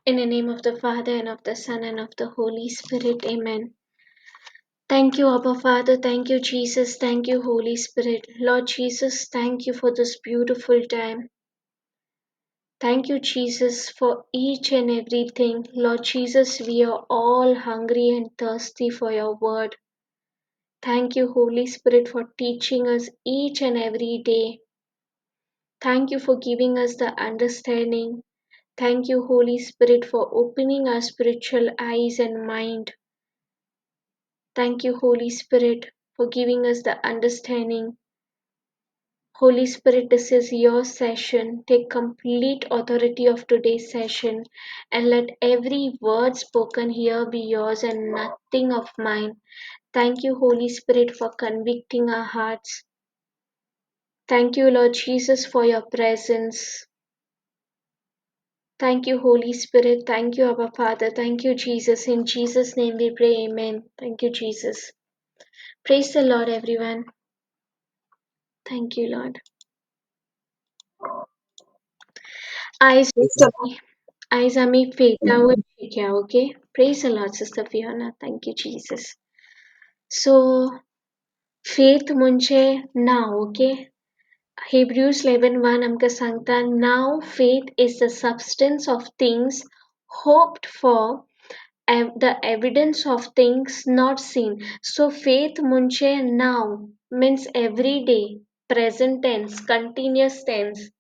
In the name of the Father, and of the Son, and of the Holy Spirit. Amen. Thank you, Abba Father. Thank you, Jesus. Thank you, Holy Spirit. Lord Jesus, thank you for this beautiful time. Thank you, Jesus, for each and everything. Lord Jesus, we are all hungry and thirsty for your word. Thank you, Holy Spirit, for teaching us each and every day. Thank you for giving us the understanding. Thank you, Holy Spirit, for opening our spiritual eyes and mind. Thank you, Holy Spirit, for giving us the understanding. Holy Spirit, this is your session. Take complete authority of today's session and let every word spoken here be yours and nothing of mine. Thank you, Holy Spirit, for convicting our hearts. Thank you, Lord Jesus, for your presence. Thank you, Holy Spirit. Thank you, Abba Father. Thank you, Jesus. In Jesus' name we pray. Amen. Thank you, Jesus. Praise the Lord, everyone. Thank you, Lord. Eyes, eyes आमी फेथावर शिकया, okay? Praise the Lord, Sister Fiona. Thank you, Jesus. So, faith म्हणजे now, okay? Hebrews 11:1 आमकां सांगता, now faith is the substance of things hoped for, the evidence of things not seen. So faith म्हणजे now means every day, present tense, continuous tense.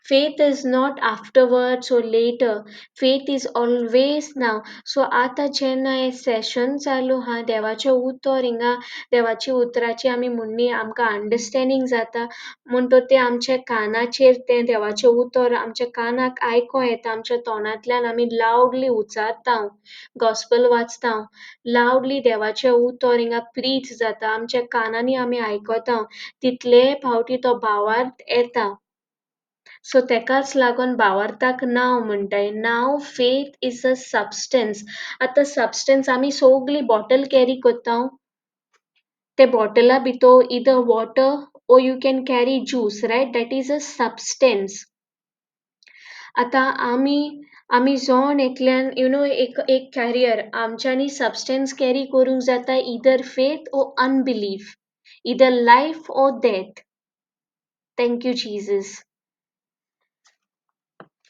Faith is not afterwards or later. Faith is always now. So आतां जेन्ना हें सेशन चालू आहा, देवाचें उतर हिंगा, देवाची उतराची आमी म्हणणी आमकां अंडरस्टँडींग जाता म्हणटो तें आमच्या कानाचेर तें देवाचें उतर आमच्या कानाक आयको येता, आमच्या तोंडांतल्यान आमी लावडली उच्चारता, गॉस्पल वाचता, लावडली देवाचें उतर हिंगा प्रीच जाता, आमच्या कानांनी आमी आयकता, तितले फावटी तो भावार्थ येता. सो तेकाच लागून भावार्थाक नांव म्हणटाय. Now faith is a substance. आतां सबस्टन्स आमी सगली बॉटल कॅरी करता, ते बॉटला भितर either water or you can carry juice, right? That is a substance. आतां आमी जण एकल्यान you know एक एक कॅरियर आमच्यांनी सबस्टन्स कॅरी करूंक जाता, either faith or unbelief, either life or death. Thank you, Jesus.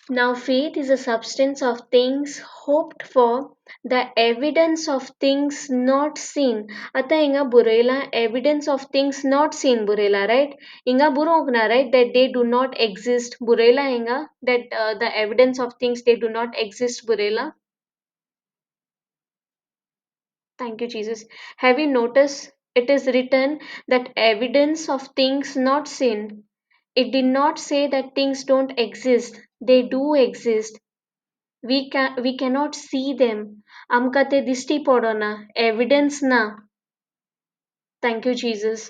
Now faith is a substance of things hoped for, the evidence of things not seen. आतां हिंगा बरयलां evidence of things not seen बरयलां, right? हिंगा बरोवंक ना, right, that they do not exist बरयलां हिंगा, that the evidence of things they do not exist बरयलां. Thank you, Jesus. Have you noticed it is written that evidence of things not seen? It did not say that things don't exist. They do exist. We cannot see them. आमकां ते दिश्टी पडना, evidence ना. Thank you, Jesus.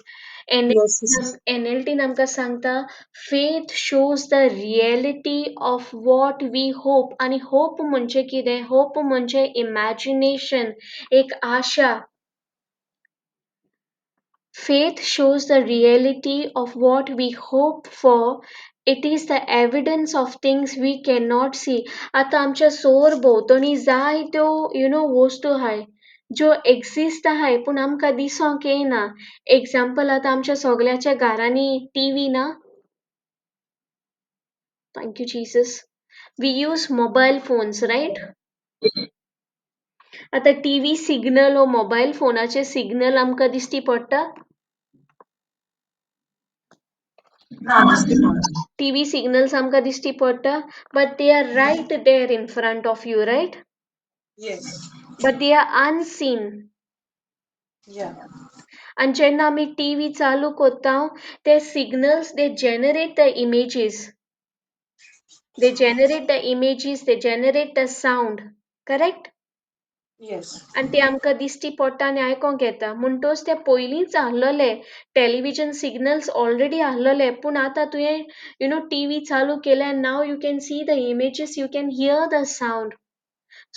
Yes, sister. NLT आमकां सांगता, faith shows the reality of what we hope. आनी hope म्हणजे कितें? होप म्हणजे इमॅजिनेशन, एक आशा. Faith shows the reality of what we hope for. It is the evidence of things we cannot see. आतां आमच्या सोर भोंवतणी जायत्यो you know वस्तू आहाय ज्यो एक्झिस्ट आहाय, पूण आमकां दिसोंक येयना. एग्जाम्पल, आतां आमच्या सगळ्याच्या घरांनी टीव्ही ना. Thank you, Jesus. We use mobile phones, right? आतां टीव्ही सिग्नल वो मोबायल फोनाचे सिग्नल आमकां दिश्टी पडटा? ना, दिश्टी पडना. टीव्ही सिग्नल्स आमकां दिश्टी पडटा, but they are right there in front of you, right? Yes. But they are unseen. Yeah. आनी जेन्ना आमी टीव्ही चालू करता, ते signals they generate the images. They generate the images, they generate the sound, correct? Yes. आनी ते आमकां दिश्टी पडटा आनी आयकोंक येता. म्हणटोच ते पयलींच आहलोले टॅलिविजन सिग्नल्स ऑलरेडी आहलोले, पूण आतां तुवें you know TV चालू केल्या, now you can see the images, you can hear the sound.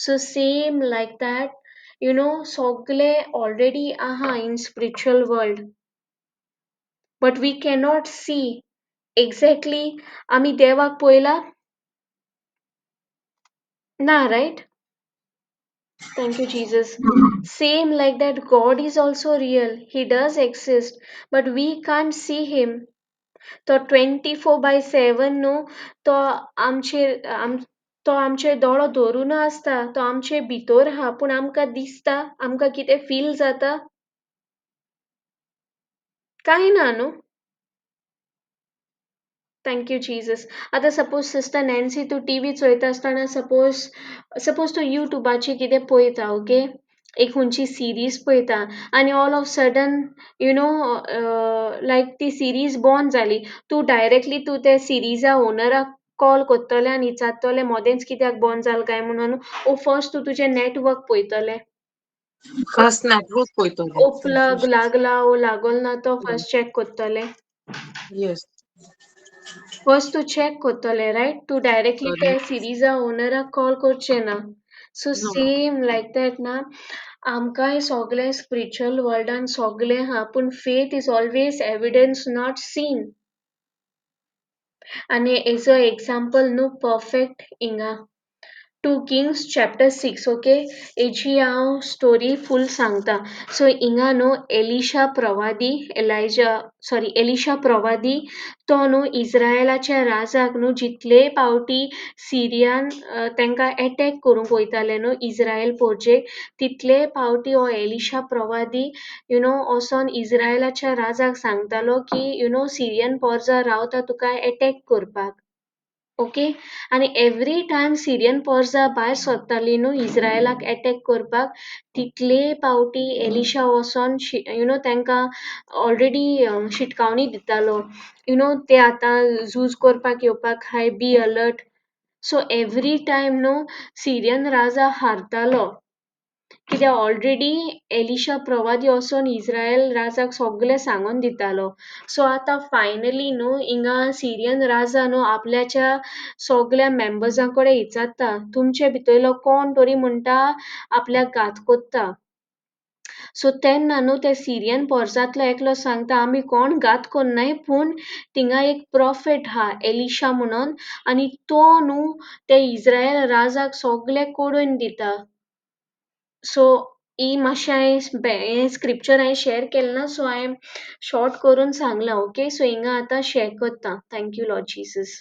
So same like that, you know, सगळे ऑलरेडी आहा in spiritual world, but we cannot see exactly. आमी देवाक पळयला? ना, right? Thank you, Jesus. Same like that, God is also real. He does exist, but we can't see him. तो 24/7 न्हू तो आमचेर तो आमचेर दोळो धरून आसता, तो आमचे भितर आहा, पूण आमकां दिसता, आमकां कितें फील जाता? कांय ना न्हू. Thank you Jesus. आतां सपोज सिस्टर नॅन्सी, तूं टीवी चोयता आसतना, सपोज तूं युट्यूबाचेर कितें पळयता, ओके, एक खंयची सिरीज पळयता आनी all of sudden like ती सिरीज बंद जाली, तूं डायरेक्टली तूं त्या सिरिजा ओनराक कॉल करतलें आनी विचारतलें मदेंच कित्याक बंद जाल काय म्हणून, ओ फर्स्ट तूं तुजें नॅटवर्क पळयतलें? फर्स्ट नेटवर्क पळयतलें. ओ प्लग लागला ओ लागल ना तो फर्स्ट चॅक करतलें? येस. फर्स्ट तूं चॅक करतलें, रायट? तूं डायरेक्टली त्या सिरिजा ओनराक कॉल करचें ना. So no. Same like that ना, आमकांय सगळें स्पिरिच्युअल वर्ल्डान सगळें आहा, पूण faith is always evidence not seen. आनी हेजो एग्जाम्पल न्हू परफेक्ट हिंगा 2 Kings chapter 6, okay. हेजी हांव स्टोरी फूल सांगता. सो हिंगा न्हू एलिशा प्रवादी, एलायजा सॉरी, एलिशा प्रवादी तो न्हू इस्रायलाच्या राजाक न्हू जितले पावटी सिरियान तांकां एटॅक करूंक वयताले न्हू इस्रायल पोरजेक, तितले पावटी हो एलिशा प्रवादी वचोन इस्रायलाच्या राजाक सांगतालो की सिरियन पोरजा रावता तुका एटॅक करपाक, ओके. आनी एवरी टायम सिरियन पोरजा भायर सरताली न्हू इस्रायलाक एटॅक करपाक, तितले पावटी एलिशा वचोन तांकां ऑलरेडी शिटकावणी दितालो, ते आतां झूज करपाक येवपाक हाय, be alert. So every time न्हू सिरियन राजा हारतालो, कित्याक ऑलरेडी एलिशा प्रवादी वचोन इस्रायल राजाक सगळें सांगून दितालो. सो आतां फायनली न्हू हिंगा सिरियन राजा न्हू आपल्याच्या सगळ्या मेंबर्सां कडेन विचारता, तुमचे भितरलो कोण तरी म्हणटा आपल्याक घात कोत्ता. सो तेन्ना न्हू ते सिरियन पोरसांतलो एकलो सांगता, आमी कोण घात कोन्नाय, पूण थिंगा एक प्रोफेट आहा एलिशा म्हणून, आनी तो न्हू ते इस्रायल राजाक सगळें कळोवन दिता. सो ही मातशें हांवें हें स्क्रिप्चर हांवें शेअर केलें ना, सो हांवें शॉर्ट करून सांगलां, ओके. सो हिंगा आतां शेअर करता. Thank you Lord Jesus.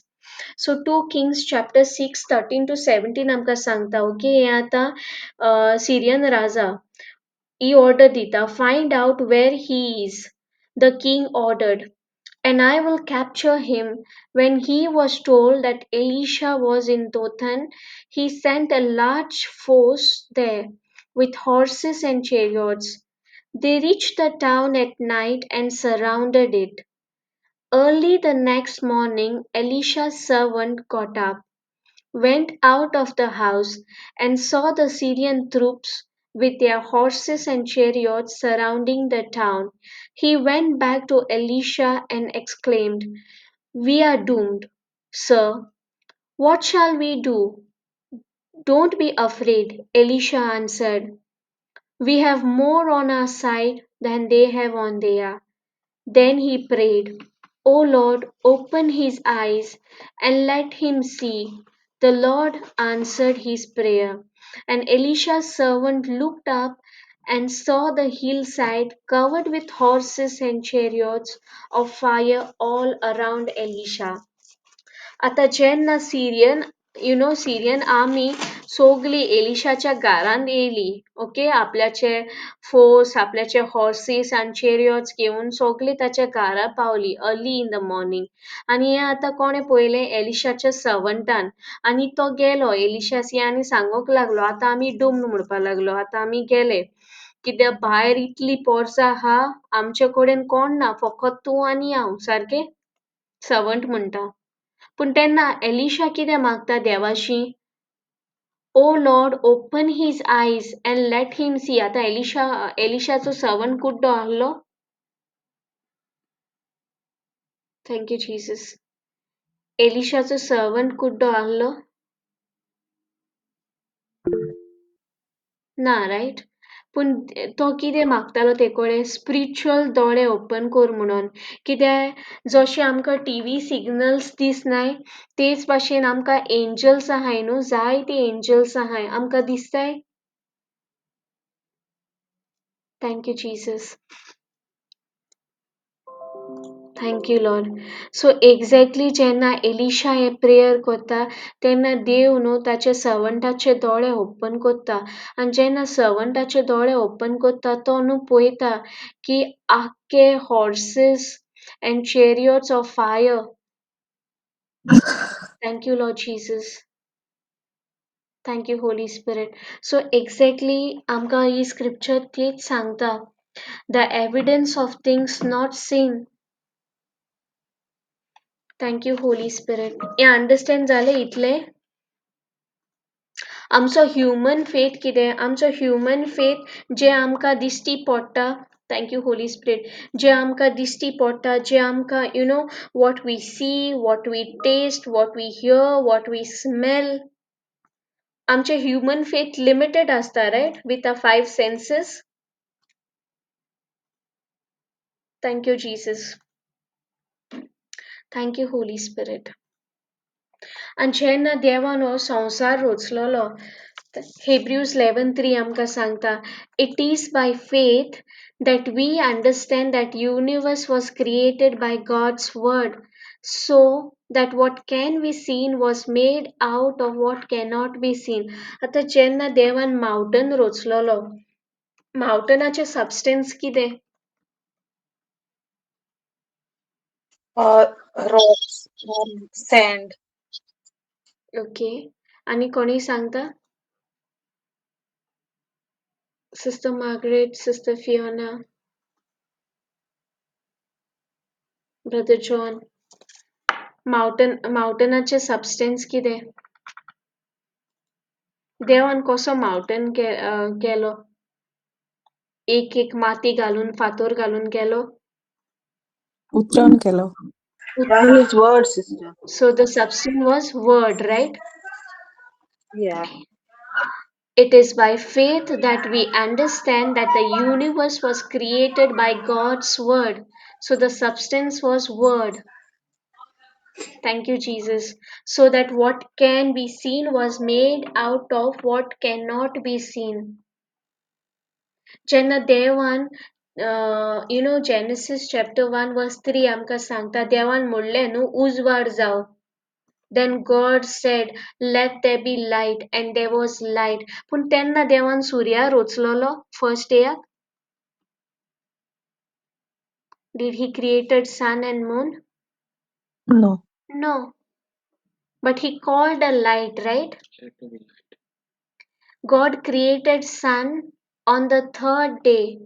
So 2 Kings chapter 6 13 to 17 आमकां सांगता, ओके. हें आतां सिरियन राजा ही ऑर्डर दिता, find out where he is, the king ordered, and I will capture him. When he was told that Elisha was in Dothan, he sent a large force there with horses and chariots. They reached the town at night and surrounded it. Early the next morning, Elisha's servant got up, went out of the house, and saw the Syrian troops with their horses and chariots surrounding the town. He went back to Elisha and exclaimed, We are doomed, sir. What shall we do? Don't be afraid, Elisha answered. We have more on our side than they have on theirs. Then he prayed, O Lord, open his eyes and let him see. The Lord answered his prayer. And Elisha's servant looked up and saw the hillside covered with horses and chariots of fire all around Elisha. आतां जेन्ना Syrian army सोगली एलिशाच्या घरांत येयली, okay, आपल्याचे force, आपल्याचे हॉर्सीस आनी chariots घेवन सोगली ताच्या घरा पावली early in the morning. आनी हें आतां कोणें पळयलें? एलिशाच्या सर्वंटान. आनी तो गेलो एलिशासी आनी सांगूंक लागलो, आतां आमी डुम्ड म्हणपाक लागलो, आतां आमी गेले, कित्याक भायर इतली पोरसां आहा, आमचे कडेन कोण ना, फकत तूं आनी हांव, सारकें? सर्वंट म्हणटा. पूण तेन्ना एलिशा कितें मागता देवाशी? O Lord, open his eyes and let him see. आतां एलिशाचो सर्वंट कुड्डो आहलो? Thank you Jesus. एलिशाचो सर्वंट कुड्डो आहलो? ना, रायट? पूण तो कितें मागतालो ते कडेन स्पिरिच्युअल दोळे ओपन कर म्हणून. कित्याक जशें आमकां टिवी सिग्नल्स दिसनाय तेच भाशेन आमकां एंजल्स आहाय न्हू, जायते एंजल्स आहाय, आमकां दिसताय. Thank you Jesus, thank you Lord. So exactly जेन्ना एलिशा हें प्रेयर करता तेन्ना देव न्हू ताचे सर्वंटाचे दोळे ओपन करता आनी जेन्ना सर्वंटाचे दोळे ओपन करता तो न्हू पळयता की आख्खे horses and chariots of fire. Thank you Lord Jesus, thank you Holy Spirit. So exactly आमकां ही स्क्रिप्चर तीच सांगता, the evidence of things not seen. Thank you Holy Spirit. हें अंडरस्टँड जालें इतलें? आमचो ह्युमन फेथ कितें? आमचो ह्युमन फेथ जें आमकां दिश्टी पडटा, thank you Holi spirit, जें आमकां दिश्टी पडटा, जें आमकां you know what we see, what we taste, what we hear, what we smell, आमचें ह्युमन फेथ लिमिटेड आसता, right, with a five senses. Thank you Jesus, thank you Holy Spirit. आनी जेन्ना देवान हो संवसार रचलोलो, हिब्रूज 11:3 आमकां सांगता, it is by faith that we understand that universe was created by God's word, so that what can be seen was made out of what cannot be seen. आतां जेन्ना देवान मावटन रचलोलो, मावटनाचें सबस्टन्स कितें? Rocks or sand. Okay, आनी कोणीय सांगता? Sister Margaret, sister Fiona, brother John, mountain मावटनाचें substance कितें? देवान कसो मावटन केलो? एक एक माती घालून, फातर घालून केलो? उतरान केलो. By his word, sister. So the substance was word, right? Yeah. It is by faith that we understand that the universe was created by God's word. So the substance was word. Thank you, Jesus. So that what can be seen was made out of what cannot be seen. जेन्ना देवान, you know, Genesis chapter 1 verse 3 आमकां सांगता, देवान म्हणलें न्हू उजवाड जावं. Then God said, let there be light, and there was light. पूण तेन्ना देवान सुर्या रोचलोलो first डेयाक? Did he created sun and moon? No. No. But he called a light, right? God created sun on the third day.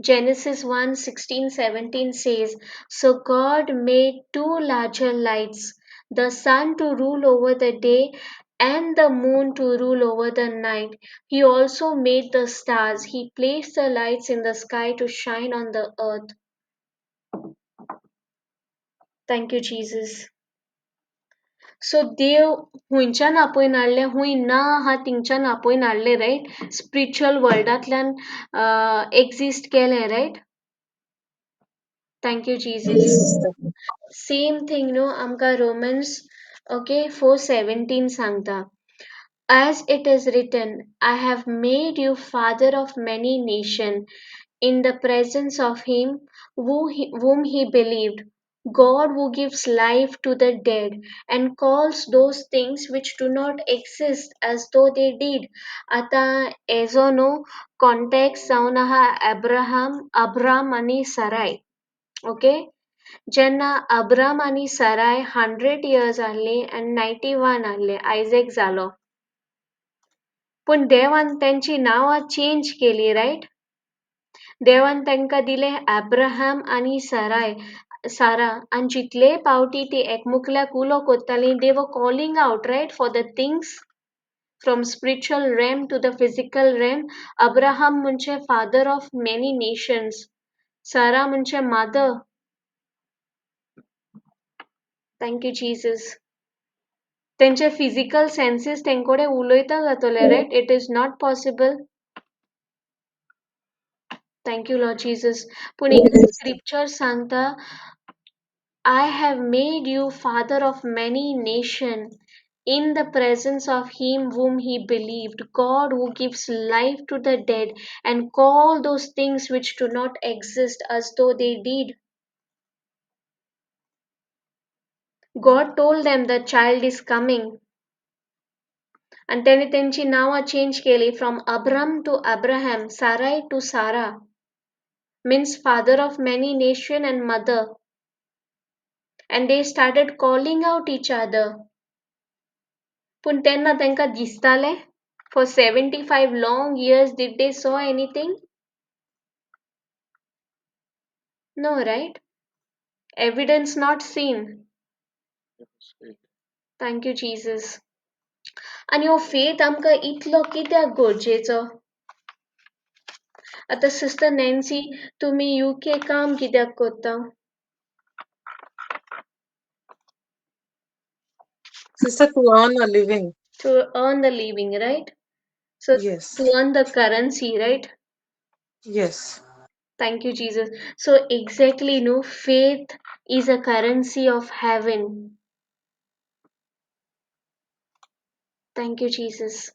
Genesis 1:16-17 says, so God made two larger lights, the sun to rule over the day and the moon to rule over the night. He also made the stars. He placed the lights in the sky to shine on the earth. Thank you, Jesus. So देव हुंयच्यान आपोवन हाडलें, हुंय ना आहा थिंगच्यान आपोवन हाडलें, right? Spiritual वर्ल्डांतल्यान exist केलें, right? Thank you Jesus. Yes, sister. Same thing न्हू आमकां रोमन्स, ओके, 4:17 सांगता, As it is written, I have made you father of many nations in the presence of him whom he believed, God who gives life to the dead and calls those things which do not exist as though they did. आतां हेजो न्हू context जावन आहा Abraham, Abram आनी सराय. Okay, जेन्ना Abram आनी सराय 100 years आहली आनी 91 आहले, आयझॅक जालो. पूण देवान तेंची नांवां चेंज केली, रायट? देवान तांकां दिलें अब्राहम आनी सराय, सारा. आनी जितले पावटी ती एकमुकल्याक उलो कोत्ताली, they were calling out, right, for the things from spiritual realm to the physical realm. Abraham म्हणजे फादर ऑफ मेनी नेशन्स, सारा म्हणजे mother. Thank you Jesus. तेंचे फिजिकल सेन्सीस तेंकोडे उलयता जातले, right? It is not possible. Thank you Lord Jesus. पूण Yes, एक sister. Scripture सांगता, I have made you father of many nations in the presence of him whom he believed, God who gives life to the dead and call those things which do not exist as though they did. God told them the child is coming. आणि त्याने त्यांची नावं change केली from Abram to Abraham, Sarai to Sarah, means father of many nation and mother. And they started calling out each other. पूण तेन्ना तांकां दिसतालें? For 75 long years did they saw anything? No, right? Evidence not seen. Thank you Jesus. आनी हो faith आमकां इतलो कित्याक गरजेचो? आतां सिस्टर नॅन्सी, तुमी युके काम कित्याक करता? Sister, to earn a living. To earn the living, right? So Yes. to earn the currency, right? Yes. Thank you, Jesus. So exactly, no, faith is a currency of heaven. Thank you, Jesus.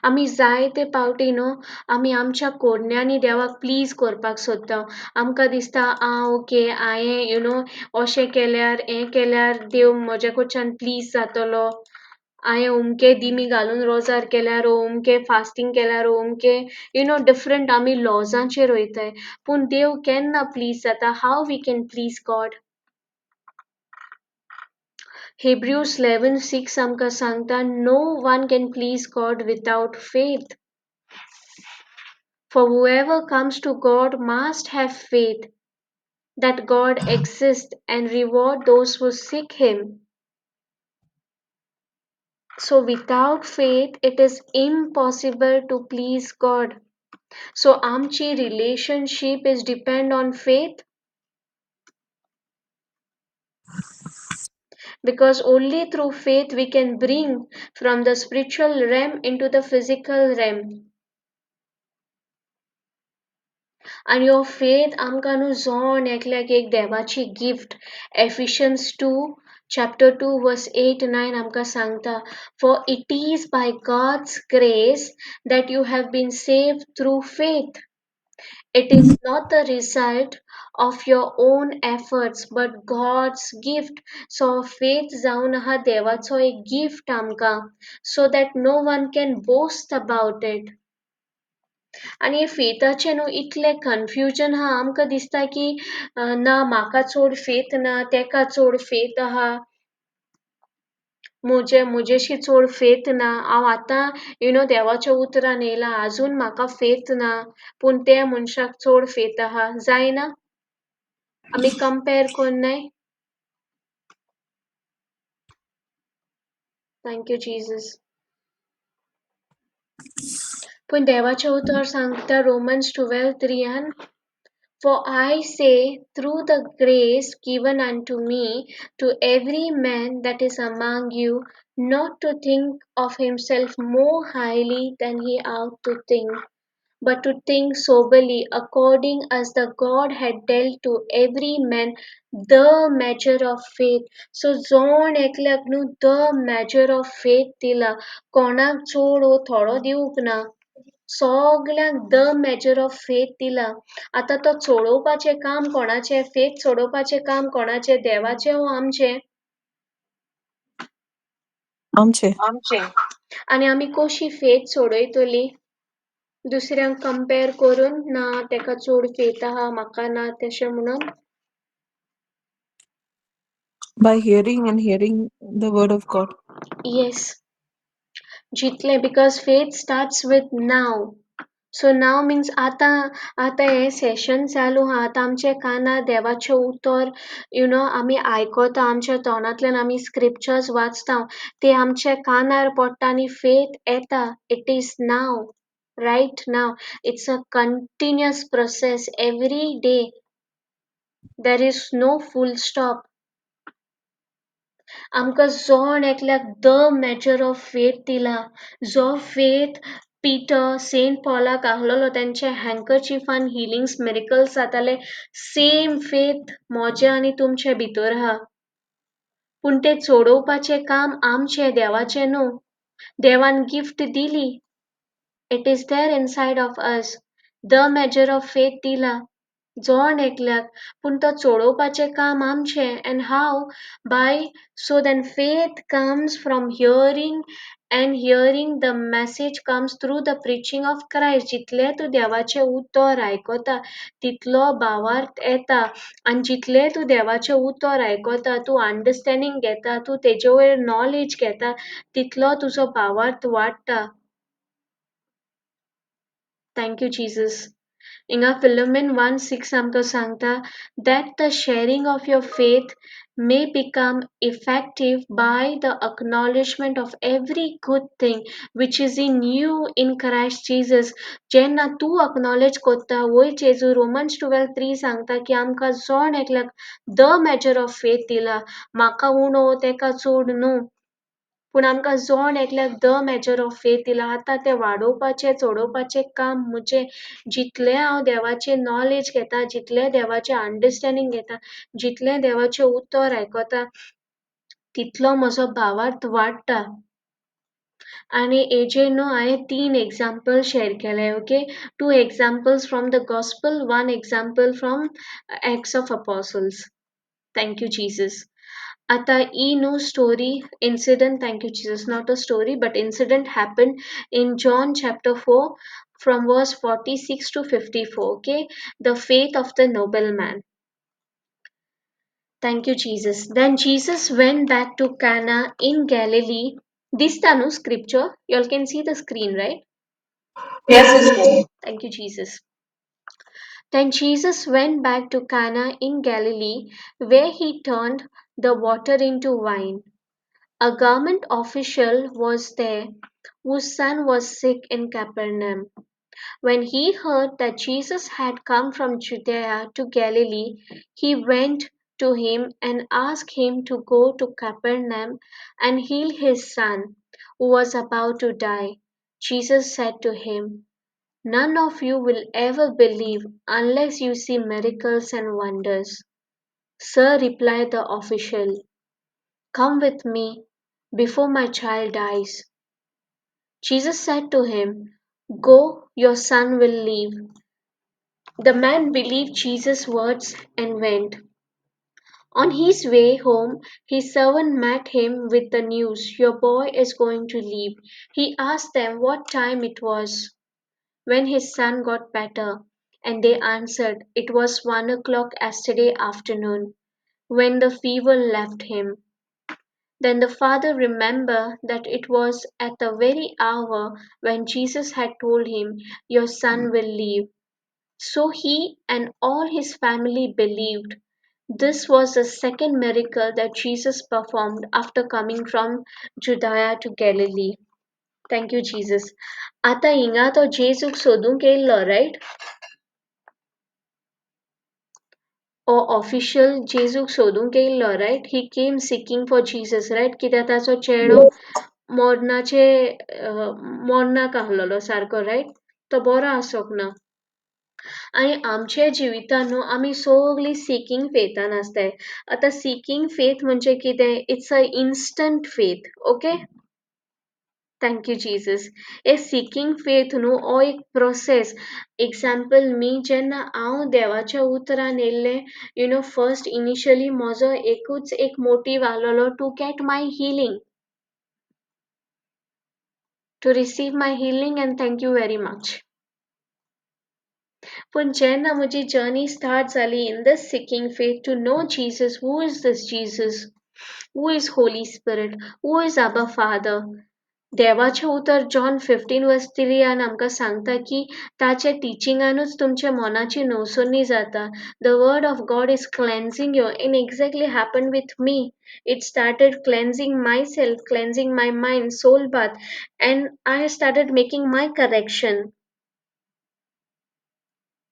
आमी जायते पावटी न्हू आमी आमच्या कोरण्यांनी देवाक please करपाक सोदता. आमकां दिसता, आं ओके, हांवें you know अशें केल्यार, हें केल्यार देव म्हज्या कडच्यान प्लीज जातलो. हांवें अमके दिमी घालून रोजार केल्यार, अमके फास्टींग केल्यार, अमके you know different आमी लॉजांचेर वयताय. पूण देव केन्ना प्लीज जाता? How we can please God? Hebrews 11:6 आमकां सांगता, no one can please God without faith. For whoever comes to God must have faith that God exists and reward those who seek Him. So without faith, it is impossible to please God. So आमची relationship is depend on faith, because only through faith we can bring from the spiritual realm into the physical realm. आनी हो faith आमकां न्हू जण एकल्याक एक देवाची gift. Ephesians 2 chapter 2 verse 8-9 आमकां सांगता, for it is by God's grace that you have been saved through faith. It is not the result of your own efforts but God's gift. So faith जावन आहा देवाचो एक gift आमकां, so that no one can boast about it. आनी हे फेथाचें न्हू इतलें confusion आहा, आमकां दिसता की ना म्हाका चड फेथ ना, तेका चड फेथ आहा, म्हजेशी चड फेथ ना, हांव आतां you know देवाच्या उतरान येयलां, आजून म्हाका फेथ ना, पूण त्या मनशाक चड फेथ आहा. जायना आमी कंपेर कोन्नाय? Thank you Jesus. पूण देवाचें उतर सांगता Romans 12:3, For I say, through the grace given unto me, to every man that is among you, not to think of himself more highly than he ought to think, but to think soberly, according as the God had dealt to every man the measure of faith. So जण एकल्याक न्हू the measure of faith दिला, कोणाक चड वो थोडो दिवंक ना, सगल्यांक the measure of faith दिला. आतां तो चडोवपाचें काम कोणाचें? फेथ चडोवपाचें काम कोणाचें? देवाचें वो आमचें? आमचें. आमचें. आनी आमी कशी फेथ चडयतली? दुसऱ्यांक कंपेर करून, ना तेका चड फेथ आहा म्हाका ना, तशें म्हणून? By hearing and hearing the word of God. Yes, जितलें, because faith starts with now. So now means आतां, आतां हें सेशन चालू आहा, आतां आमच्या कानार देवाचें उतर you know आमी आयकता, आमच्या तोंडांतल्यान आमी स्क्रिप्चर्स वाचता, ते आमच्या कानार पडटा आनी फेथ येता. It is now, right now. It's a continuous process every day. There is no full stop. आमकां जण एकल्याक the measure of faith दिला, जो फेथ पीटर, सेंट पॉलाक आहलोलो तेंचे हँकरचिफान हिलिंग्स मिरेकल्स जाताले. सेम फेथ म्हजें आनी तुमचे भितर आहा. पूण तें चडोवपाचें काम आमचें, देवाचें न्हू. देवान गिफ्ट दिली, it is there inside of us. The measure of faith दिला जण एकल्याक, पूण तो चडोवपाचें काम आमचें. And how by so then faith comes from hearing and hearing the message comes through the preaching of Christ. जितलें तूं देवाचें उतर आयकता तितलो भावार्थ येता आनी जितलें तूं देवाचें उतर आयकता, तूं अंडरस्टँडींग घेता, तूं तेजे वयर नॉलेज घेता, तितलो तुजो भावार्थ वाडटा. Thank you Jesus. हिंगा फिलोमेन 1:6 आमकां सांगता that the sharing of your faith may become effective by the acknowledgement of every good thing which is in you in Christ Jesus. जेन्ना तूं अक्नॉलेज कोत्ता वयर जेजू रोमन्स 12:3 सांगता की आमकां जण एकल्याक the measure of faith दिला. म्हाका उणो तेका चड न्हू, पूण आमकां जण एकल्याक the measure of faith दिला. आतां तें वाडोवपाचें चडोवपाचें काम म्हजें. जितलें हांव देवाचें नॉलेज घेता, जितलें देवाचें अंडरस्टँडींग घेता, जितलें देवाचें उतर आयकता, तितलो म्हजो भावार्थ वाडटा. आनी हेजेर न्हू हांवें 3 एग्जाम्पल शेअर केले. Okay, 2 examples from the gospel, 1 example from Acts of Apostles. Thank you Jesus. आता ई न्हू story incident, thank you Jesus, not a story but incident happen in John chapter 4 from verse 46 to 54. Okay, the faith of the noble man. Thank you Jesus. Then Jesus went back to Cana in Galilee. दिसता न्हू scripture? You all can see the screen, right? Yes, sister. Thank you Jesus. Then Jesus went back to Cana in Galilee, where he turned the water into wine. A government official was there whose son was sick in Capernaum. When he heard that Jesus had come from Judea to Galilee, he went to him and asked him to go to Capernaum and heal his son, who was about to die. Jesus said to him, None of you will ever believe unless you see miracles and wonders. Sir, replied the official, come with me before my child dies. Jesus said to him, Go, your son will live. The man believed Jesus' words and went. On his way home, his servant met him with the news, Your boy is going to leave. He asked them what time it was when his son got better, and they answered, It was 1 o'clock yesterday afternoon when the fever left him. Then the father remembered that it was at the very hour when Jesus had told him, Your son will live. So he and all his family believed. This was the second miracle that Jesus performed after coming from Judea to Galilee. Thank you, Jesus. आतां हिंगा तो जेजूक सोदूंक येयल्लो, right? हो official जेजूक सोदूंक येयल्लो, right? He came seeking for Jesus, right? कित्याक ताचो चेडो मरणाचे मरणाक आहलोलो सारको, रायट? तो बरो आसोंक ना. आनी आमच्या जिवितान न्हू आमी सगळीं सिकींग फेथान आसताय. आतां सिकींग फेथ म्हणजे कितें? It's a instant faith. Okay, thank you Jesus. A seeking faith न्हू हो एक प्रोसेस. एग्जाम्पल मी, जेन्ना हांव देवाच्या उतरान येयल्लें, you know first initially म्हजो एकूच एक motive आहलोलो, to get my healing, to receive my healing, and thank you very much. पूण जेन्ना म्हजी जर्नी स्टार्ट जाली in this seeking faith to know Jesus, who is this Jesus, who is Holy Spirit, who is Abba Father, देवाचें उतर John 15 वर्स 3 आमकां सांगता की ताच्या टिचिंगानूच तुमच्या मनाची नवसरणी जाता. The word of God is cleansing you, and exactly happen with me. It started cleansing myself, cleansing my mind, soul bath, and I started making my correction.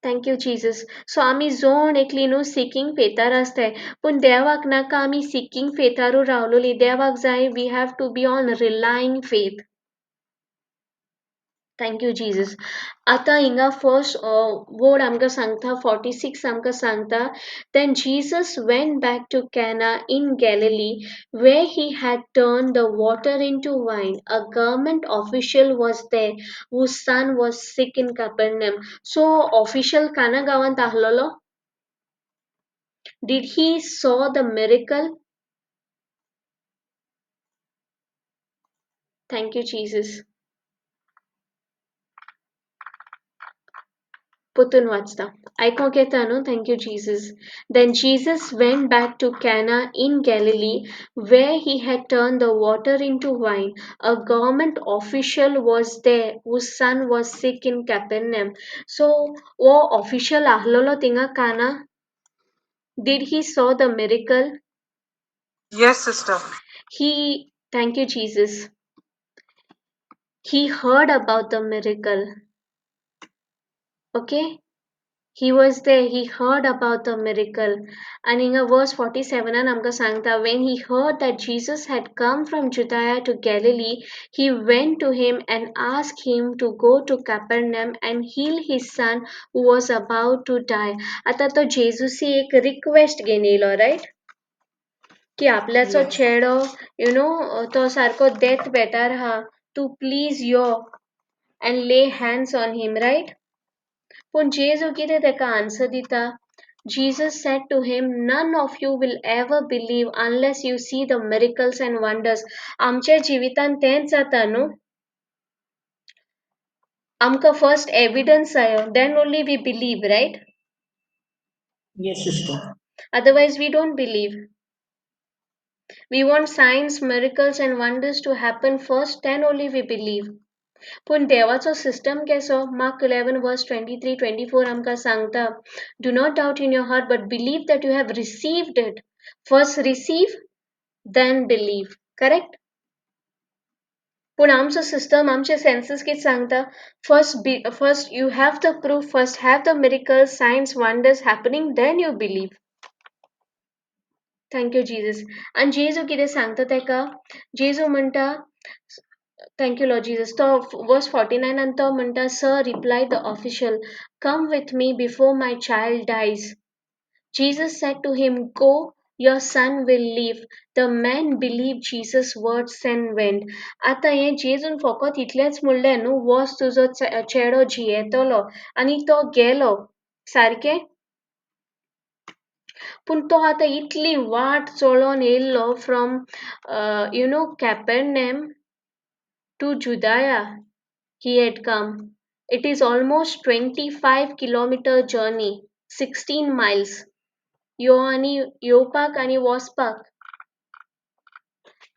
Thank you Jesus. So आमी जण एकली न्हू सिकींग फेथार आसताय, पूण देवाक नाका आमी सिकींग फेथारू रावलोली. देवाक जाय we have to be on relying faith. Thank you Jesus. आतां हिंगा फर्स्ट वर्ड आमकां सांगता, 46 आमकां सांगता, then Jesus went back to Cana in Galilee where he had turned the water into wine. A government official was there whose son was sick in Capernaum. So official काना गांवांत आहलोलो. Did he saw the miracle? Thank you Jesus. परतून वाचता, आयकोंक येता न्हू? Thank you Jesus. Then Jesus went back to Cana in Galilee where he had turned the water into wine. A government official was there whose son was sick in Capernaum. So हो official आहलोलो थिंगा काना. Did he saw the miracle? Yes, sister. He, thank you Jesus, he heard about the miracle. Okay, he was there, he heard about the miracle. And in a verse 47 आमकां सांगता, when he heard that Jesus had come from Judea to Galilee, he went to him and asked him to go to Capernaum and heal his son who was about to die. आतां तो जेजूसी एक request घेवन येयलो, right, की आपल्याचो Yes. चेडो तो सारको death बेटार आहा, तूं प्लीज यो and lay hands on him, right? पूण जेजू कितें ताका आन्सर दिता? Jesus said to him, none of you will ever believe unless you see the miracles and wonders. आमच्या जिवितांत तेंच जाता न्हू? आमकां फर्स्ट एविडन्स जायो, then only we believe, right? Yes, sister. Otherwise we don't believe. We want signs, miracles and wonders to happen first, then only we believe. पूण देवाचो system कसो? मार्क 11 वर्स 23 24 आमकां सांगता, do not doubt in your heart but believe that you have received it. First receive, then believe, correct? पूण आमचो system, आमचे senses कितें सांगता? First you have the proof, first have the miracles, signs, wonders happening, then you believe. Thank you Jesus. आनी जेजू कितें सांगता तेका? जेजू म्हणटा, thank you Lord Jesus, तो वर्स 49 आनी तो म्हणटा, sir, replied the official, come with me before my child dies. Jesus said to him, go, your son will live. The man believed Jesus' words and went. आतां हें जेजून फकत इतलेंच म्हणलें न्हू, वच तुजो चेडो जियेतलो, आनी तो गेलो, सारकें? पूण तो आतां इतली वाट चलोन येयल्लो from Capernaum to Judea he had come. It is almost 25 kilometer journey, 16 miles. यो आनी येवपाक आनी वचपाक.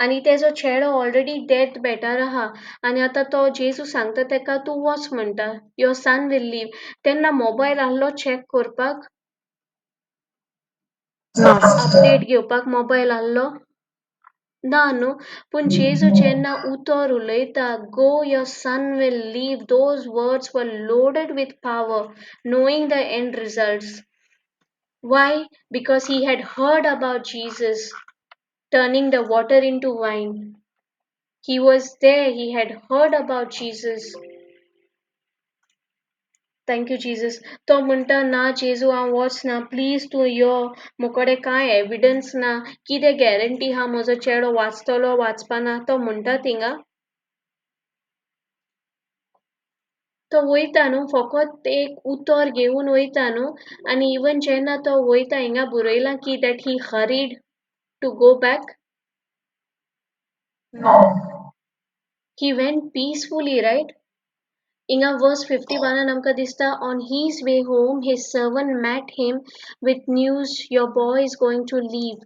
आनी तेजो चेडो ऑलरेडी डेथ बेटार आहा, आनी आतां तो जेजू सांगता तेका तूं वच म्हणटा, your son will leave. तेन्ना मोबायल आहलो चॅक करपाक? No, sister. Update घेवपाक मोबायल आहलो ना न्हू? पूण जेजू जेन्ना उतर उलयता, go, your son will live, those words were loaded with power, knowing the end results. Why? Because he had heard about Jesus turning the water into wine. He was there, he had heard about Jesus. Thank you Jesus. तो म्हणटा, ना जेजू, हांव वचना, please तूं यो, म्हजे कडेन कांय एविडन्स ना, कितें गॅरंटी आहा म्हजो चेडो वाचतलो वाचपाना? तो म्हणटा थिंगा? तो वयता न्हू, फकत एक उतर घेवन वयता न्हू. आनी इवन जेन्ना तो वयता, हिंगा बरयलां की that he hurried to go back? No. He went peacefully, right? हिंगा वर्स 51 आमकां दिसता, on his way home his servant met him with news, your boy is going to live.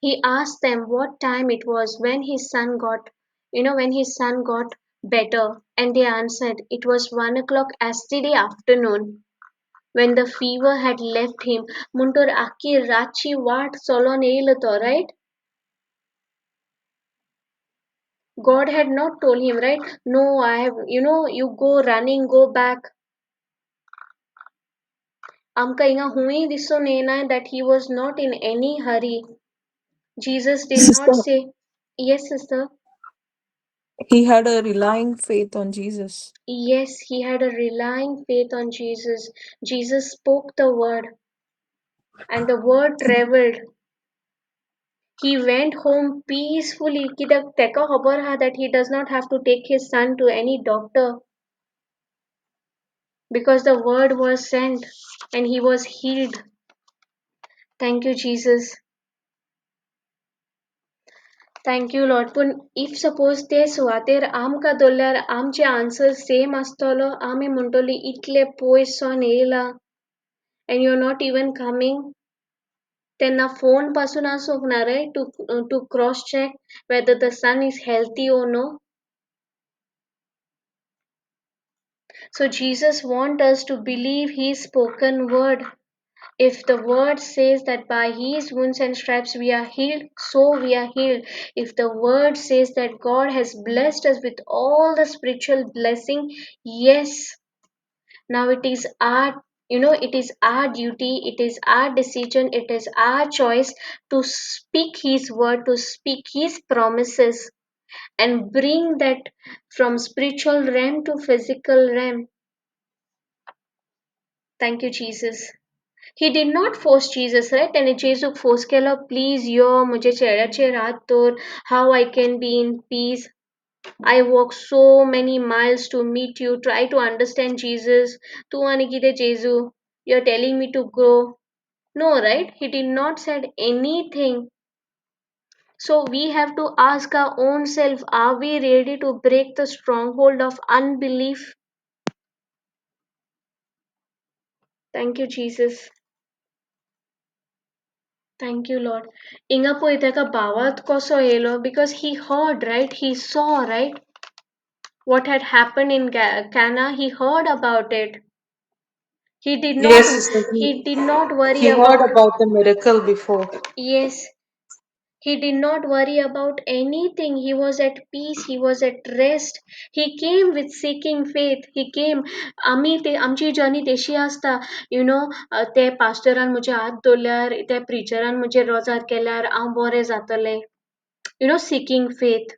He asked them what time it was when his son got, you know, when his son got better, and they answered, it was 1 o'clock yesterday afternoon when the fever had left him. म्हणटर आख्खी रातची वाट चलोन येयलो तो, right? God had not told him, right? No, I have, you know, you go running, go back. आमकां हिंगा हुंय दिसून येना that he was not in any hurry. Jesus did not Sister, say, yes, sister. He had a relying faith on Jesus. Yes, he had a relying faith on Jesus. Jesus spoke the word and the word traveled. He went home peacefully. कित्याक तेका खबर आहा that he does not have to take his son to any doctor because the word was sent and he was healed. Thank you, Jesus. Thank you, Lord. पूण if suppose ते सुवातेर आमकां दवरल्यार आमचे आन्सर सेम आसतलो. आमी म्हणटली इतले पयस सावन येयला and you are not even coming. तेन्ना फोन पासून आसूंक ना right to cross check whether the son is healthy or no. So Jesus wants us to believe his spoken word. If the word says that by his wounds and stripes we are healed, so we are healed. If the word says that God has blessed us with all the spiritual blessing, yes. Now it is our, you know, it is our duty, it is our decision, it is our choice to speak his word, to speak his promises and bring that from spiritual realm to physical realm. Thank you, Jesus. He did not force Jesus, right? तेणे जेजूक force केलो, please यो म्हज्या चेड्याचेर हात दवर, how I can be in peace. I walk so many miles to meet you. Try to understand Jesus. तूं आनी कितें जेजू? You are telling me to go. No, right? He did not said anything. So we have to ask our own self, are we ready to break the stronghold of unbelief? Thank you, Jesus. Thank you, Lord. हिंगा पळय तेका भावार्थ कसो येयलो? Because he heard, right? He saw, right? What had happened in Cana, he heard about it. He did not Yes, sister. he did not worry He heard about about the miracle before. Yes. He did not worry about anything. He was at peace. He was at rest. He came with seeking faith. He came. आमी ते आमची journey तेशी आसता, you know, ते पास्टरान म्हजे हात दवरल्यार, ते प्रिचरान म्हजेर रोजार केल्यार हांव बरें जातलें, you know, seeking faith.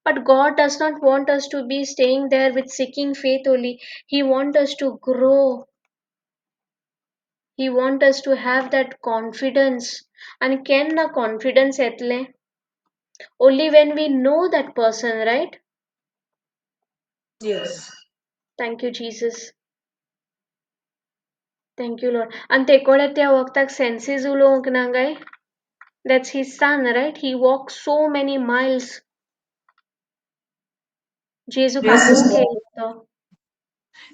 But God does not want us to be staying there with seeking faith only. He wants us to grow. He wants us to have that confidence. And केन्ना confidence येतलें? Only when we know that person, right? Yes. Thank you, Jesus. Thank you, Lord. And ते कोडे त्या वखदाक senses उलोवंक ना काय? That's his son, right? He walked so many miles. जेजू Yes, आपोवंक sister. येयलो तो.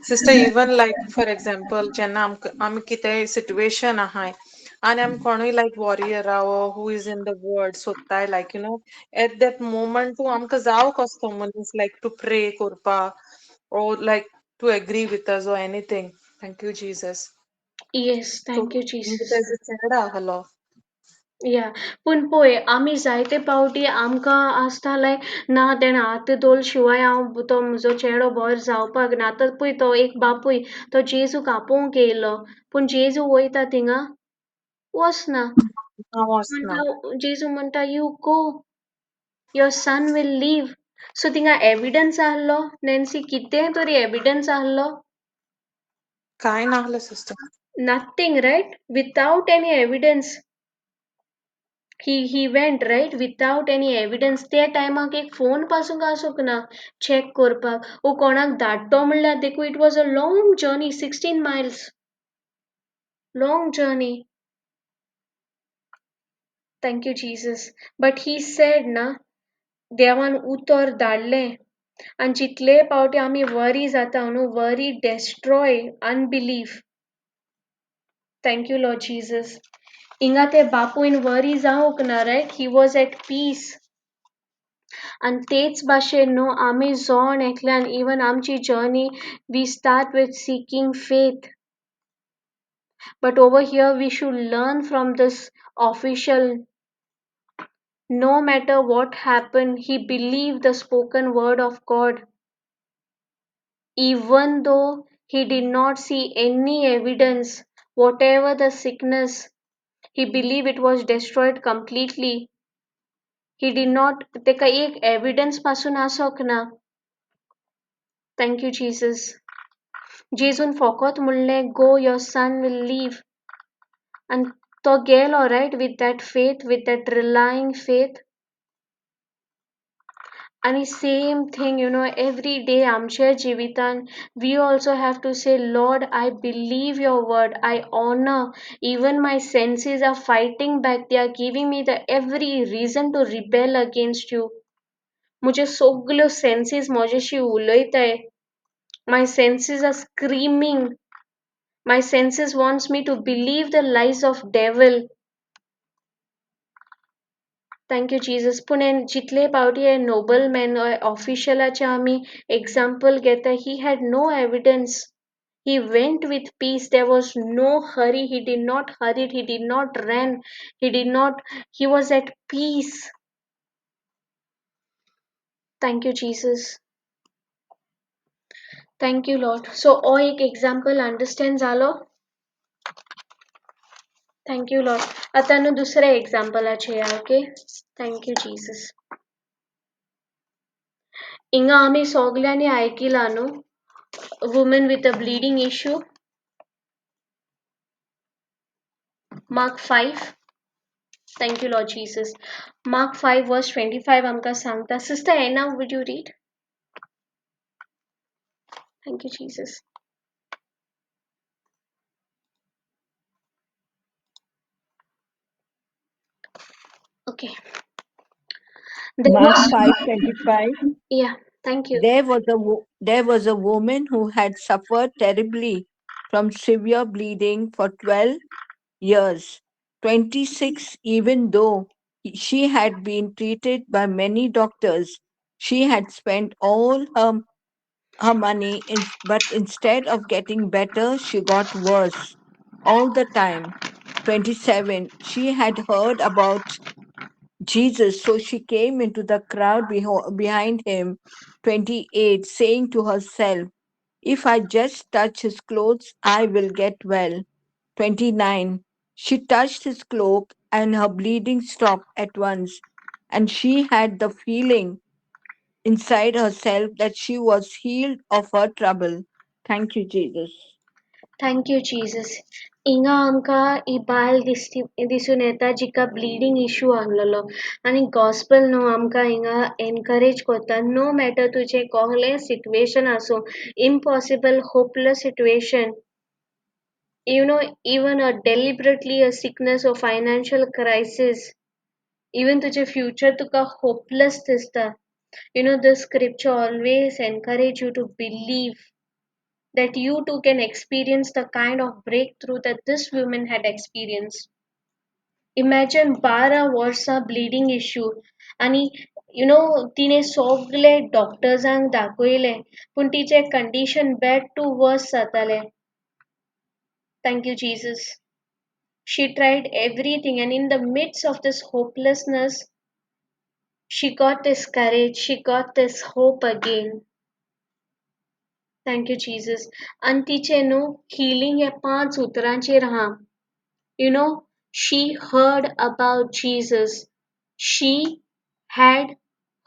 Sister, even like for example, जेन्ना आमी कितेंय सिट्युएशन आहाय आनी आमी कोणूय लायक वॉरियर आहा who is in the word सोदताय, like you know at that moment तूं आमकां जावो कसो तो मनीस लायक टू प्रे करपाक or like to agree with us or anything. Thank you, Jesus. Yes, So thank you, Jesus. तेजो चेडो आहलो. Yeah, पूण पळय आमी जायते पावटी आमकां आसता लायक ना तेणें हात दवरले शिवाय हांव तो म्हजो चेडो बरो जावपाक ना. आतां पळय तो एक बापूय तो जेजूक आपोवंक येयलो, पूण जेजू वयता थिंगा वचना. वचना. म्हणटा जेजू म्हणटा you go, your son will live. So थिंगा एविडन्स आहलो नॅन्सी, कितें तरी एविडन्स आहलो? कांय नाहलें sister. Nothing, right? Without any evidence he went, right? Without any evidence. त्या टायमाक एक फोन पासून आसूंक ना चॅक करपाक ओ कोणाक धाडटो म्हणल्यार देखून it was a long journey, 16 miles long journey. Thank you, Jesus. But he said ना, देवान उतर धाडलें. आनी जितले पावटी आमी वरी जाता न्हू, worry destroy unbelief. Thank you, Lord Jesus. हिंगा ते बापूयन वरी जावंक ना, right? He was at peace. आनी तेच भाशेन न्हू आमी जण एकल्यान इवन आमची journey we start with seeking faith. But over here we should learn from this official. No matter what happened, he believed the spoken word of God. Even though he did not see any evidence, whatever the sickness, he believed it was destroyed completely. He did not तेका एक evidence पासून आसोंक ना. Thank you Jesus. जेजून फोकोत म्हणलें, go, your son will live. आनी तो गेलो, right, with that faith, with that relying faith. आनी same thing, every day आमच्या जिवितान we also have to say, Lord, I believe your word, I honour. Even my senses are fighting back, they are giving me the every reason to rebel against you. म्हज्यो सगल्यो senses म्हज्याशी उलयताय. My senses are screaming. My senses wants me to believe the lies of devil. Thank you Jesus. पूण जितले पावटी हे Nobel man ऑफिशियलाचे आमी example घेता, he had no evidence. He went with peace. There was no hurry. He did not hurry. He did not run. He did not. He was at peace. Thank you Jesus. Thank you Lord. So हो एक example understand जालो? Thank you Lord. आतां न्हू दुसऱ्या एग्जाम्पलाचेर या. Okay, thank you Jesus. हिंगा आमी सगल्यांनी आयकिलां न्हू, woman with a bleeding issue, Mark 5. Thank you Lord Jesus. Mark 5 verse 25 आमकां सांगता. Sister Anna, would you read? Thank you Jesus. Okay. There Mark was, 5:25. yeah, thank you. There was a woman who had suffered terribly from severe bleeding for 12 years, 26, even though she had been treated by many doctors. She had spent all her money, but instead of getting better, she got worse all the time. 27, she had heard about Jesus, so she came into the crowd behind him. 28, saying to herself, if I just touch his clothes, I will get well. 29, she touched his cloak and her bleeding stopped at once, and she had the feeling inside herself that she was healed of her trouble. Thank you, Jesus. Thank you Jesus. हिंगा आमकां ही बायल दिसती दिसून येता जिका bleeding issue आहलेलो आनी gospel न्हू आमकां हिंगा एनकरेज करता, नो मॅटर तुजें कहलें सिट्युएशन आसूं, impossible hopeless situation, even a deliberately a sickness or financial crisis, even तुजें फ्युचर तुका होपलेस दिसता, the scripture always encourage you to believe that you too can experience the kind of breakthrough that this woman had experienced. Imagine 12 वर्सां bleeding issue आनी तिने सगळे डॉक्टर्सांक दाखयलें, पूण तिचें कंडिशन बॅड टू वर्स जातालें. Thank you Jesus. She tried everything, and in the midst of this hopelessness, she got this courage, she got this hope again. Thank you Jesus. आनी तिचें न्हू हिलींग ह्या 5 उतरांचेर आहा. She heard about Jesus. She had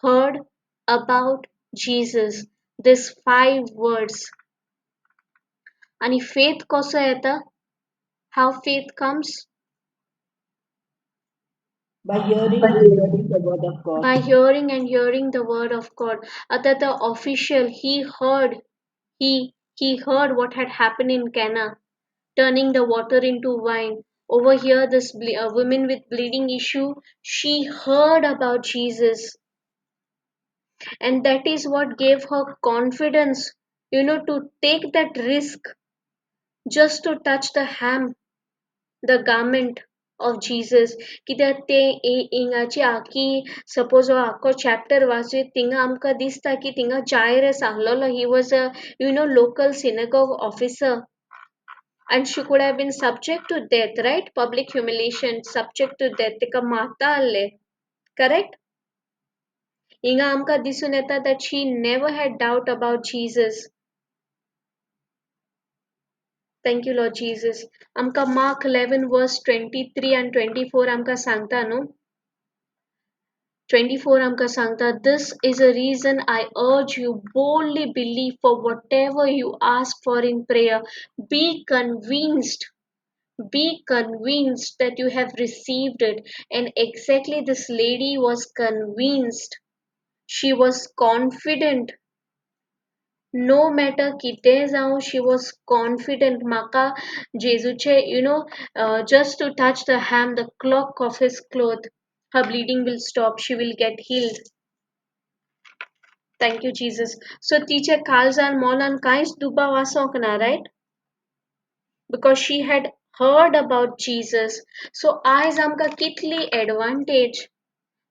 heard about Jesus. This 5 words. आनी faith कसो येता? How faith comes? By hearing and hearing the word of God. By hearing and hearing the word of God. आता the official, he heard. He heard what had happened in Cana, turning the water into wine. Over here, this woman with bleeding issue, she heard about Jesus. And that is what gave her confidence, to take that risk just to touch the hem, the garment of Jesus. कित्याक ते हिंगाची आखी, suppose हो आख्खो chapter वाचून थिंगा आमकां दिसता की थिंगा जायरस आहलोलो. He was a local synagogue officer and she could have been subject to death, right? Public humiliation, subject to death. तिका मारता आहले, करेक्ट? हिंगा आमकां दिसून येता that she never had doubt about Jesus. Thank you Lord Jesus. आमकां mark 11 verse 23 and 24 आमकां सांगता न्हू, 24 आमकां सांगता, this is a reason I urge you boldly believe for whatever you ask for in prayer. Be convinced. Be convinced that you have received it. And exactly this lady was convinced. She was confident. No matter कितें जावं, she was confident. म्हाका जेजूचे, just to touch the hem, the cloak of his cloth, her bleeding will stop, she will get healed. Thank you, Jesus. So तिचे काळजान मोलान कांयच दुबाव आसोंक ना, right? Because she had heard about Jesus. So आयज आमकां कितली advantage.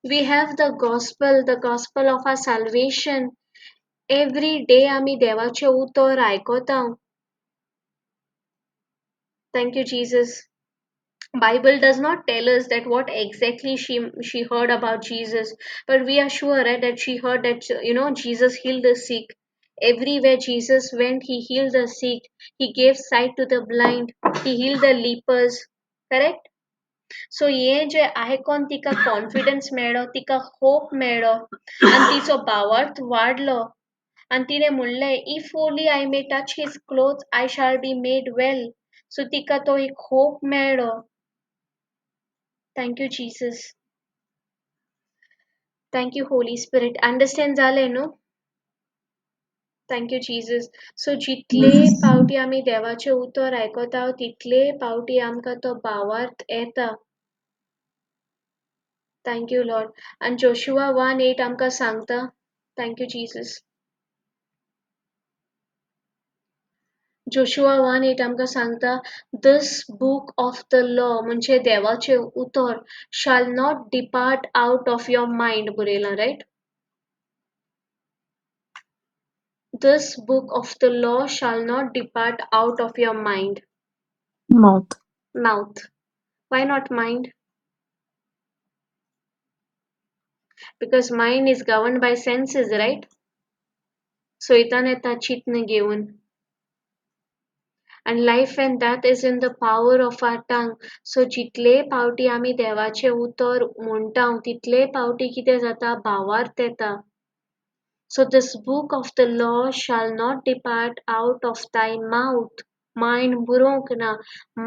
We have the gospel, the gospel of our salvation. Every day आमी देवाचें उतर आयकता. Thank you, Jesus. Bible does not tell us that what exactly she heard about Jesus, but we are sure, right, that she heard that Jesus healed the sick. Everywhere Jesus went, he healed the sick. He gave sight to the blind. He healed the lepers. Correct? So हे जे आयकोन तिका confidence मेळ्ळो, तिका hope मेळ्ळो आनी तिचो भावार्थ वाडलो आनी तिणें म्हणलें, if only I may touch his cloth, I shall be made well. So तिका तो एक होप मेळ्ळो. Thank you, Jesus. Thank you, Holy Spirit. Understand जालें न्हू? Thank you, Jesus. So जितले पावटी आमी देवाचें उतर आयकता तितले पावटी आमकां तो भावार्थ येता. Thank you, Lord. आनी जोशुआ 1:8 आमकां सांगता. Thank you, Jesus. Joshua 1:8 आमकां सांगता, this book of the law म्हणजे देवाचें उतर shall not depart out of your mind बरयलां, right? This book of the law shall not depart out of your mind. Mouth. Mouth. Why not mind? Because mind is governed by senses, right? So इतान येता चिंतन घेवन. And life and death is in the power of our tongue. So जितले पावटी आमी देवाचें उतर म्हणटा तितले पावटी कितें जाता, भावार्थ येता. So this book of the law shall not depart out of thy mouth. Mind बरोवंक ना,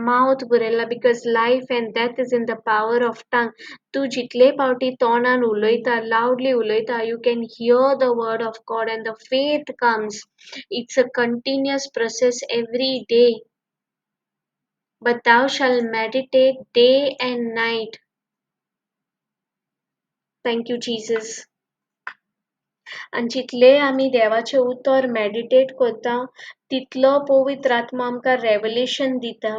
mouth बरयला, because life and death is in the power of tongue. तूं जितले पावटी तोंडान उलयता, loudly उलयता, you can hear the word of God and the faith comes. It's a continuous process every day. But thou shalt meditate day and night. Thank you, Jesus. आनी जितले आमी देवाचें उतर मेडिटेट करता तितलो पवित्र आत्मा आमकां रेवलेशन दिता.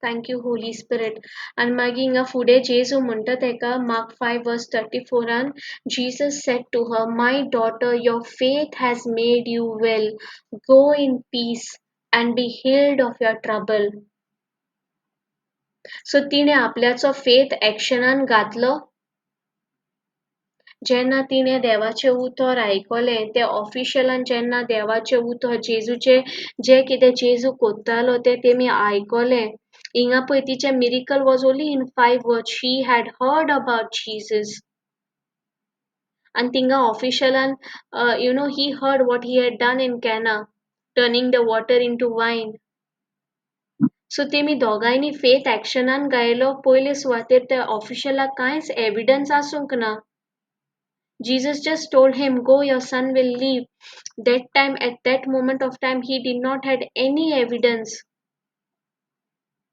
Thank you, Holy Spirit. आनी मागीर हिंगा फुडें जेजू म्हणटा तेका, मार्क 5 वर्स 34 Jesus said to her, my daughter, your faith has made you well. Go in peace and be healed of your trouble. So तिणें आपल्याचो फेथ एक्शनान घातलो. जेन्ना तिणें देवाचें उतर आयकलें, त्या ऑफिशियलान जेन्ना देवाचें उतर जेजूचें जें कितें जेजू कोत्तालो तें तेमी आयकलें. हिंगा पळय तिचें miracle was only in 5 words. She had heard about Jesus. आनी थिंगा ऑफिशियलान he heard what he had done in Cana, turning the water into wine. So तेमी दोगांयनी फेथ एक्शनान गायलो. पयले सुवातेर त्या ऑफिशियलाक कांयच एविडन्स आसूंक ना. Jesus just told him, go, your son will live. That time, at that moment of time, he did not had any evidence.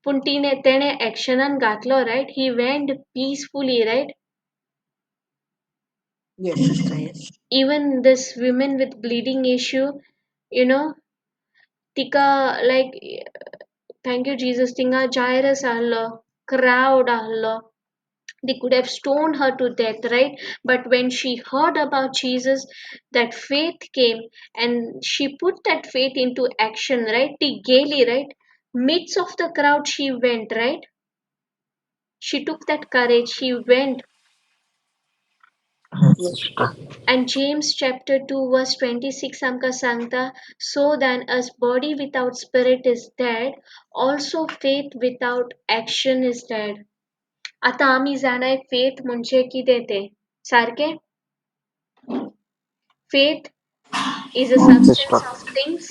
पूण तेणें एक्शनान घातलो, right? He went peacefully, right? Yes, sister, yes. Even this women with bleeding issue, तिका like, thank you, Jesus, थिंगा जायरस आहलो, crowd आहलो. They could have stoned her to death, right? But when she heard about Jesus, that faith came and she put that faith into action, right? ती गेली, right? Midst of the crowd, she went, right? She took that courage, she went. Yes. And James chapter 2 verse 26 आमकां सांगता, so then as body without spirit is dead, also faith without action is dead. आतां आमी जाणाय faith म्हणजे कितें तें, सारकें? Faith is a Sister. Substance of things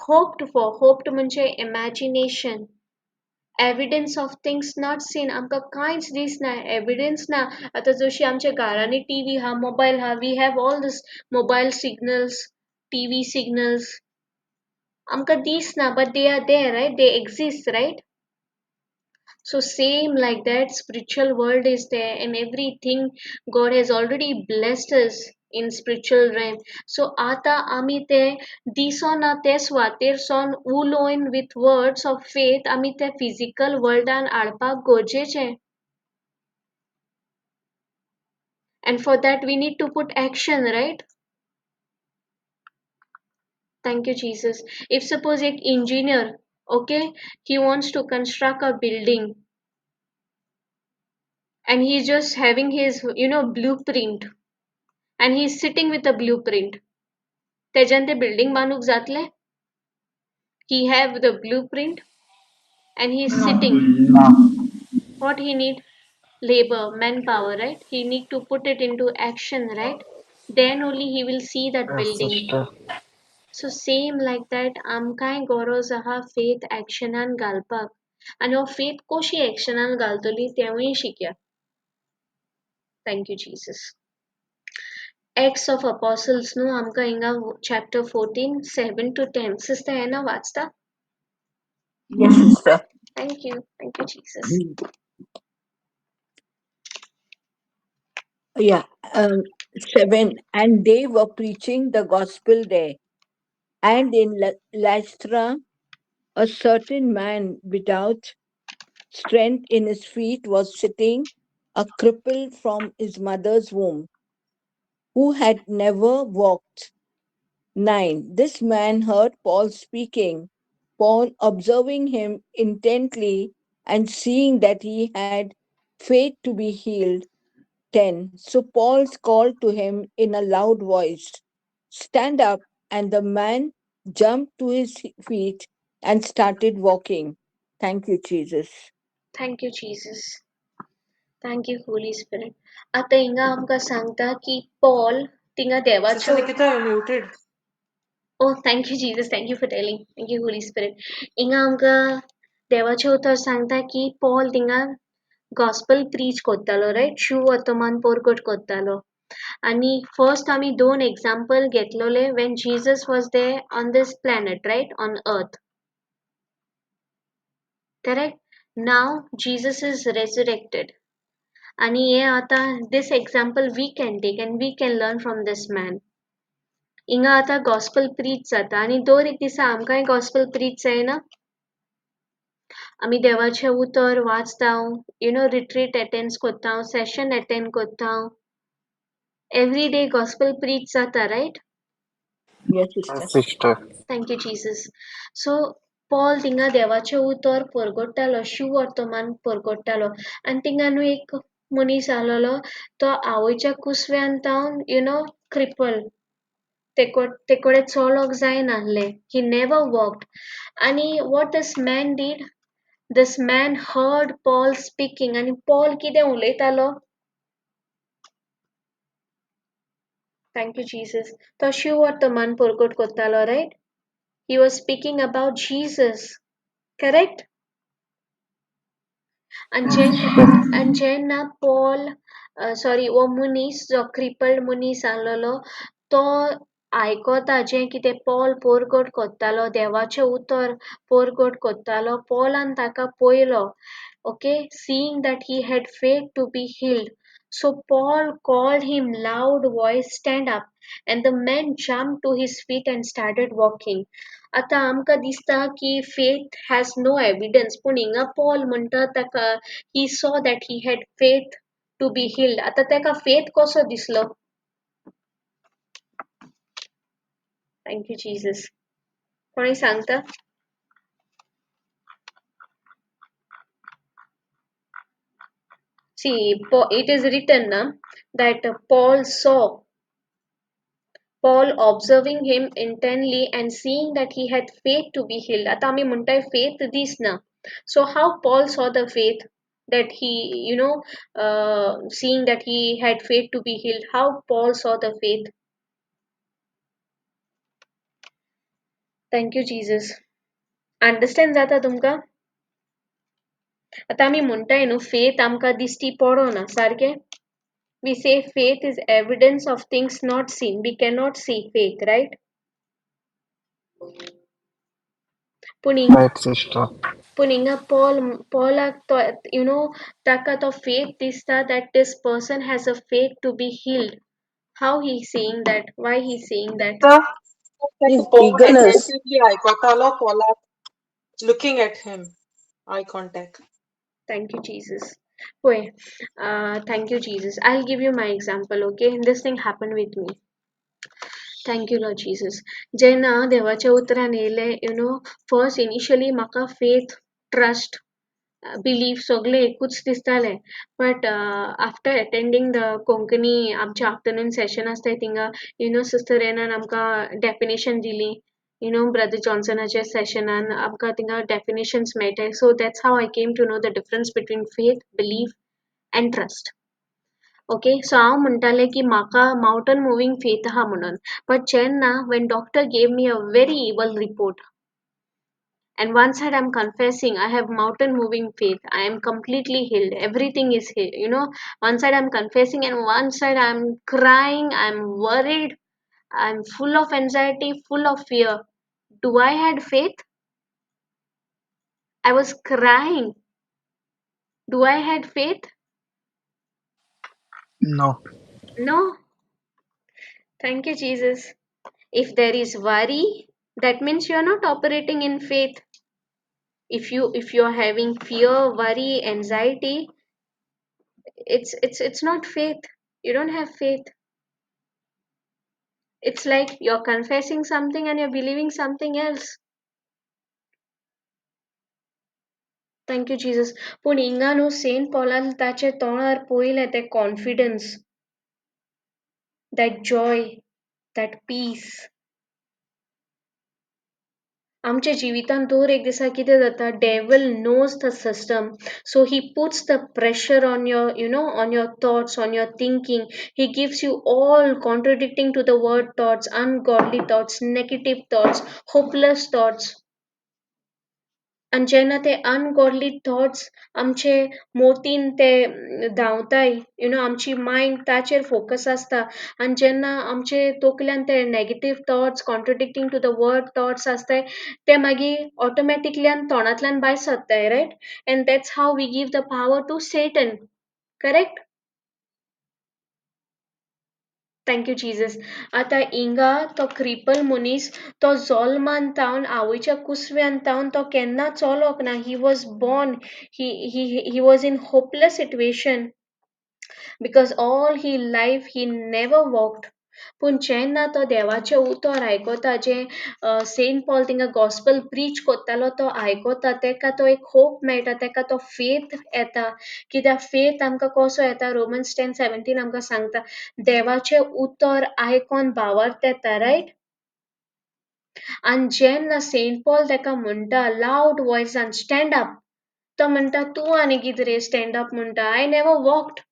hoped for. Hoped म्हणजे imagination, evidence of things not seen. आमकां कांयच दिसना, एविडन्स ना. आतां जशी आमच्या घरांनी टीव्ही आहा, मोबायल आहा, we have all this mobile signals, TV signals, आमकां दिसना, but they are there, right? They exist, right? So same like that, spiritual world is there, and everything God has already blessed us in spiritual realm. So आता आमी ते दिसोना ते सुवातेर सोन उलोवन with words of faith आमी ते physical वर्ल्डान हाडपाक गरजेचें. And for that we need to put action, right? Thank you, Jesus. If suppose एक engineer, okay, he wants to construct a building and he's just having his, you know, blueprint, and he's sitting with a blueprint. तेज्यान ते building बांदूंक जातलें? He have the blueprint and he's No. sitting. No. What he need? Labor, manpower, right? He need to put it into action, right? Then only he will see that Yes, building. sister. So same like that, आमकांय गरज आहा faith एक्शनान घालपाक, आनी हो faith कशी एक्शनान घालतली तेंवूय शिकया. Thank you Jesus. Acts of Apostles न्हू आमकां हिंगा chapter 14 7 to 10. Sister Anna वाचता? Yes, sister. Thank you, thank you Jesus. Yeah, 7. And they were preaching the gospel there. And in Lystra, a certain man without strength in his feet was sitting, a cripple from his mother's womb, who had never walked. 9. This man heard Paul speaking. Paul, observing him intently and seeing that he had faith to be healed. 10. So Paul called to him in a loud voice, Stand up. And the man jumped to his feet and started walking. Thank you, Jesus. Thank you Jesus, thank you Holy Spirit. आतां हिंगा आमकां सांगता की Paul थिंगा Sister देवाच्यो. Nikita, you're muted. Oh, thank you Jesus, thank you for telling, thank you Holy Spirit. हिंगा आमकां देवाचें उतर सांगता की पॉल थिंगा गॉस्पल प्रीच करतालो, रायट? शुवर्तमान परगट करतालो. आनी फर्स्ट आमी दोन एग्जाम्पल घेतलेले when Jesus was there on this planet, right, on earth, correct? Now Jesus is resurrected. आनी हे आतां this example we can take and we can learn from this man. हिंगा आतां गॉस्पल प्रीच जाता आनी दर एक दिसा आमकांय गॉस्पल प्रीच जायना? आमी देवाचें उतर वाचता, you know, retreat attend करता, सेशन अटेंड करता, एवरी डे गॉस्पल प्रीच जाता, right? Yes, sister. Yes, sister. Thank you Jesus. So Paul थिंगा देवाचें उतर परगट्टालो, शुवर्तमान परगट्टालो, आनी थिंगा न्हू एक मनीस आसलेलो, तो आवयच्या कुसव्यान तावन, you know, cripple, ते कडेन चलोंक जायनासलें. He never walked. आनी what this man did? This man heard Paul speaking. आनी पॉल कितें उलयतालो? Thank you Jesus. तो शुवर्तमान परगट करतालो, right? He was speaking about Jesus, correct? आनी Yes, जेन्ना sister. आनी जेन्ना पॉल, सॉरी, हो मनीस जो क्रिपल्ड मनीस आसलेलो तो आयकता जें कितें पॉल परगट करतालो, देवाचें उतर परगट करतालो, पॉलान ताका पळयलो, okay, seeing that he had faith to be healed. So Paul called him loud voice, stand up, and the man jumped to his feet and started walking. आतां आमकां दिसता की faith has no evidence, पूण हिंगा Paul म्हणटा ताका he saw that he had faith to be healed. आतां ताका फेथ कसो दिसलो? Thank you Jesus. कोणी सांगता? See, it is written na, that Paul saw, Paul observing him intently and seeing that he had faith to be healed. आतां आमी म्हणटाय faith दिसना. So how Paul saw the faith? That he, you know, seeing that he had faith to be healed, how Paul saw the faith? Thank you, Jesus. Understand जाता तुमकां? आतां आमी म्हणटाय न्हू, फेथ आमकां दिश्टी पडना सारकें. We say faith is evidence of things not seen. We cannot see faith, right? पूण Right, sister. पूण हिंगा पॉल, पॉलाक तो, you know, ताका तो फेथ दिसता that this person has a faith to be healed. How he seeing that? Why he seeing that? His Paul eagerness. attentively आयकतालो पॉलाक, looking at him, eye contact. Thank you, Jesus. पळय, thank you, Jesus. I'll give you my example, okay? This thing happened with me. Thank you, Lord Jesus. जेन्ना देवाच्या उतरान येयलें, you know, first initially म्हाका faith, trust, belief सगळें एकूच दिसतालें. But after attending the Konkani आमचें afternoon Seshan आसताय थिंगा, you know, sister एनान आमकां डेफिनेशन दिली. You know, brother जॉन्सनाच्या सेशनान आमकां थिंगा डेफिनेशन्स मेळटाय. So that's how I came to know the difference between faith, belief and trust. Okay, so हांव म्हणटालें की म्हाका मावंटन मुवींग फेथ आहा म्हणून. बट जेन्ना when doctor gave me a very evil report, and one side I'm confessing I have mountain moving faith, I am completely healed, everything is healed, you know, one side I'm confessing and one side I'm crying, I'm worried, I'm full of anxiety, full of fear. Do I had faith? I was crying. Do I had faith? No. No. Thank you, Jesus. If there is worry, that means you are not operating in faith. If you are having fear, worry, anxiety, it's not faith. You don't have faith. It's like you're confessing something and you're believing something else. Thank you, Jesus. पूण हिंगा न्हू Saint पॉलान ताचे तोंडार पळयलें तें confidence, that joy, that peace. आमच्या जिवितांत दर एक दिसा कितें जाता, devil knows the system, so he puts the pressure on your, you know, on your thoughts, on your thinking. He gives you all contradicting to the word thoughts, ungodly thoughts, negative thoughts, hopeless thoughts. आनी जेन्ना ते ungodly thoughts आमचे मोतीन ते धांवताय, you know, आमची mind ताचेर focus आसता. आनी जेन्ना आमचे तकल्यान ते negative thoughts, contradicting to the word thoughts आसताय, ते मागीर ऑटोमॅटिकली तोंडांतल्यान भायर सरताय, right? And that's how we give the power to Satan, correct? Thank you, Jesus. आतां हिंगा तो क्रिपल मनीस, तो जोल्मान तावन, आवयच्या कुसव्यान तावन तो केन्ना चलोंक ना. He was born, he was in hopeless situation because all he life he never walked. पूण जेन्ना तो देवाचें उतर आयकता, जें सेंट पॉल थिंगा गॉस्पल प्रीच कोत्तालो तो आयकता, तेका तो एक होप मेळटा, तेका तो फेथ येता. कित्याक फेथ आमकां कसो येता? रोमन्स 10:17 आमकां सांगता, देवाचें उतर आयकोन भावार्थ येता, रायट? आनी जेन्ना सेंट पॉल तेका म्हणटा लावड वॉयसान, स्टँड अप, तो म्हणटा तूं आनी कितें रे स्टँड अप म्हणटा, I never walked.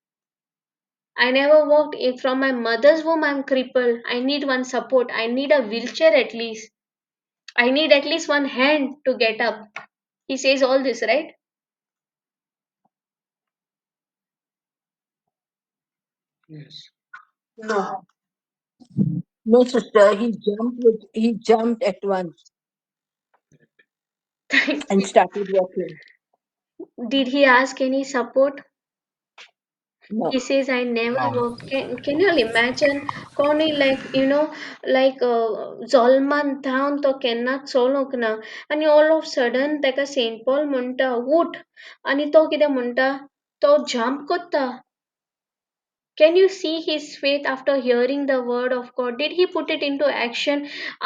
I never walked. From my mother's womb, I'm crippled. I need one support. I need a wheelchair at least. I need at least one hand to get up. He says all this, right? Yes. No. No, sister, he jumped at once. Thank And you. started walking. Did he ask any support? No. He says, I never No. walked. Can you all imagine? कोणी like, you know, like, जल्मान थावन तो केन्ना चलोंक ना आनी all of sudden ताका Saint Paul म्हणटा उठ, आनी तो कितें म्हणटा, तो जम्प कोत्ता. Can you see his faith after hearing the word of God? Did he put it into action?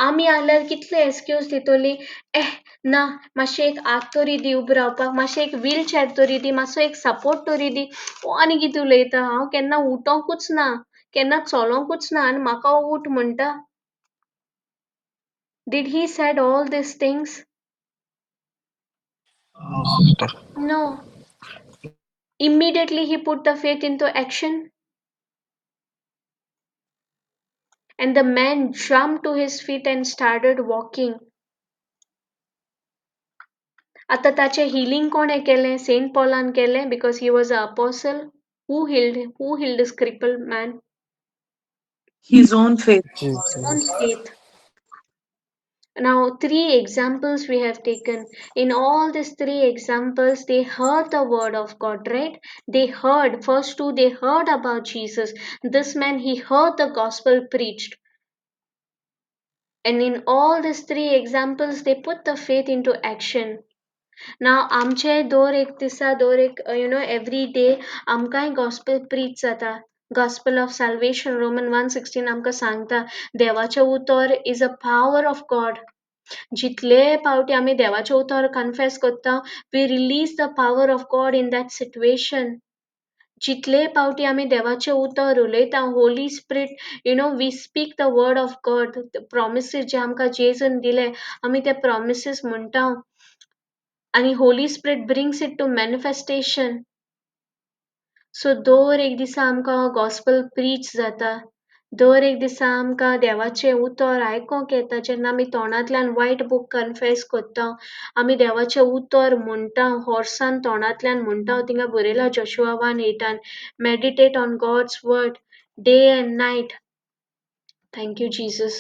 आमी आहल्यार कितले एक्सक्यूज दितोली, एह ना मातशें एक हात तरी दी उबो रावपाक, मातशें एक व्हील चॅर तरी दी, मातसो एक सपोर्ट तरी दी. ओ आनी कितें उलयता, हांव केन्ना उठोंकूच ना, केन्ना चलोंकूच ना आनी म्हाका उठ म्हणटा. Did he said all these things? No, sister. No. Immediately he put the faith into action and the man jumped to his feet and started walking. आतां ताचें हिलींग कोणें केलें? सेंट पॉलान केलें because he was a apostle. Who healed this crippled man? His own faith. Own Jesus. faith. Now, three examples we have taken. In all these three examples, they heard the word of God, right? They heard, first two, they heard about Jesus. This man, he heard the gospel preached. And in all these three examples, they put the faith into action. Now, आमचे दर एक दिसा, दर एक, every day, आमकांय gospel preach जाता. Gospel of salvation, Roman 1:16 आमकां सांगता, देवाचें उतर is a power of God. जितले पावटी आमी देवाचें उतर कन्फेस करता, we release the power of God in that situation. जितले पावटी आमी देवाचें उतर उलयता, Holy Spirit, we speak the word of God. Promises जे आमकां जेजून दिले, आमी ते प्रॉमिसीस म्हणटा आनी Holy Spirit brings it to manifestation. So दर एक दिसा आमकां हो गॉस्पल प्रीच जाता. दर एक दिसा आमकां देवाचें उतर आयकोंक येता. जेन्ना आमी तोंडांतल्यान व्हायट बूक कन्फेस करता, आमी देवाचें उतर म्हणटा, होर्सान तोंडांतल्यान म्हणटा. थिंगा बरयलां Joshua 1:8, meditate on God's word day and night. Thank you Jesus.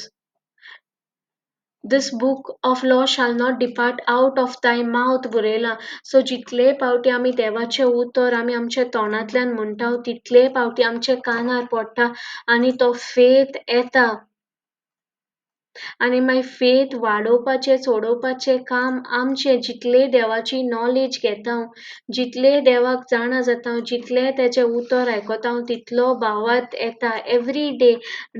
This book of law shall not depart out of thy mouth बरयलां. सो जितले पावटी आमी देवाचें उतर आमी आमच्या तोंडांतल्यान म्हणटा, तितले पावटी आमच्या कानार पडटा आनी तो फेथ येता. आनी मागीर फेथ वाडोवपाचें चडोवपाचें काम आमचें. जितले देवाची नॉलेज घेता, जितले देवाक जाणा जाता, जितले तेजें उतर आयकता, तितलो भावार्थ येता. Every day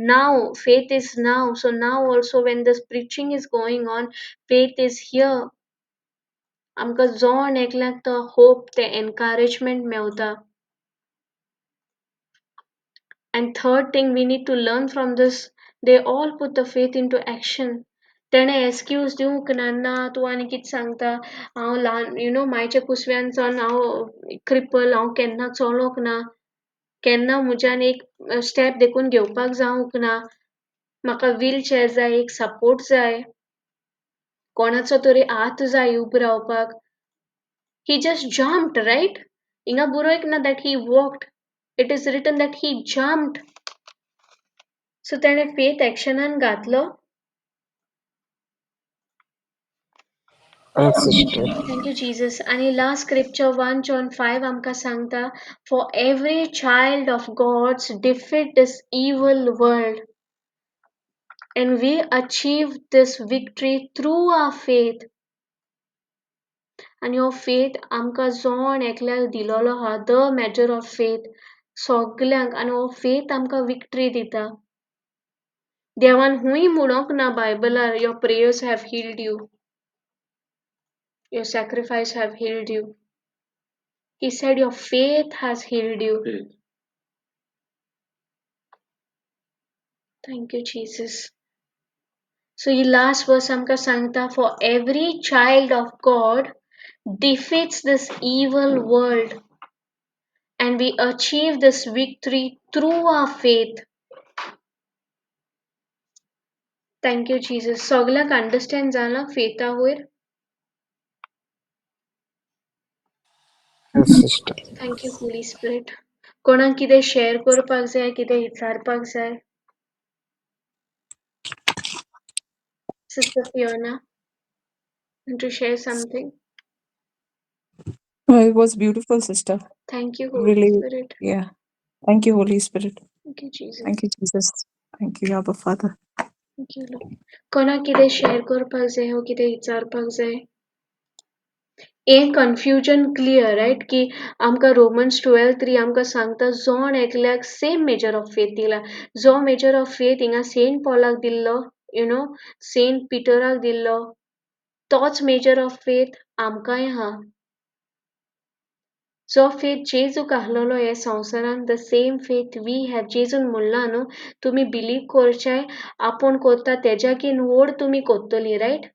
now faith is now. So now also when this preaching is going on, faith is here. आमकां जण एकल्याक तो होप, तें एनकरेजमेंट मेवता. And third thing we need to learn from this, they all put the faith into action. तेणें excuse दिवंक ना, ना तूं आनी कितें सांगता, हांव ल्हान, मायच्या कुसव्यानसान हांव क्रिपल, हांव केन्ना चलोंक ना, केन्ना म्हज्यान एक स्टेप देखून घेवपाक जावंक ना, म्हाका व्हील चेअर जाय, एक सपोर्ट जाय, कोणाचो तरी हात जाय उबो रावपाक. He just jumped, right? हिंगा बरोवंक ना that he walked. It is written that he jumped. So तेणें फेथ एक्शनान घातलो. Yes, sister. Thank you Jesus. आनी लास्ट स्क्रिप्चर 1 John 5 आमकां सांगता, for every child of God's defeat this evil world and we achieve this victory through our faith. आनी हो faith आमकां जण एकल्याक दिलोलो आहा, the measure of faith सगल्यांक. आनी हो फेथ आमकां विक्ट्री दिता. देवान हुंय म्हणोंक ना बायबलार, your prayers have healed you, your sacrifice have healed you. He said your faith has healed you. Faith. Thank you Jesus. So he last verse आमकां सांगता, for every child of God defeats this evil world and we achieve this victory through our faith. Thank you Jesus. सगल्यांक understand जालां फेथा वयर? Yes, sister. Thank you Holy Spirit. कोणाक कितें share करपाक जाय, कितें विचारपाक जाय? Sister Fiona, want to share something? Oh, it was beautiful, sister. Thank you, Holy Really, Spirit. yeah. Thank you, Holy Spirit. Thank you, Jesus. Thank you, Jesus. Thank you, Abba Father. Thank you, Lord. कोणाक कितें share करपाक जाय हो कितें विचारपाक जाय? एक confusion clear, right, की आमकां रोमन्स 12:3 आमकां सांगता, जण एकल्याक सेम मेजर ऑफ फेथ दिला. जो मेजर ऑफ फेथ हिंगा सेंट पॉलाक दिल्लो, सेंट पिटराक दिल्लो, तोच मेजर ऑफ फेथ आमकांय आहा. जो फेथ जेजूक आहलोलो ह्या संवसारान, the same faith we have. जेजून म्हणलां न्हू, तुमी बिलीव करचे आपूण करता तेज्याकीन व्हड तुमी करतली, रायट?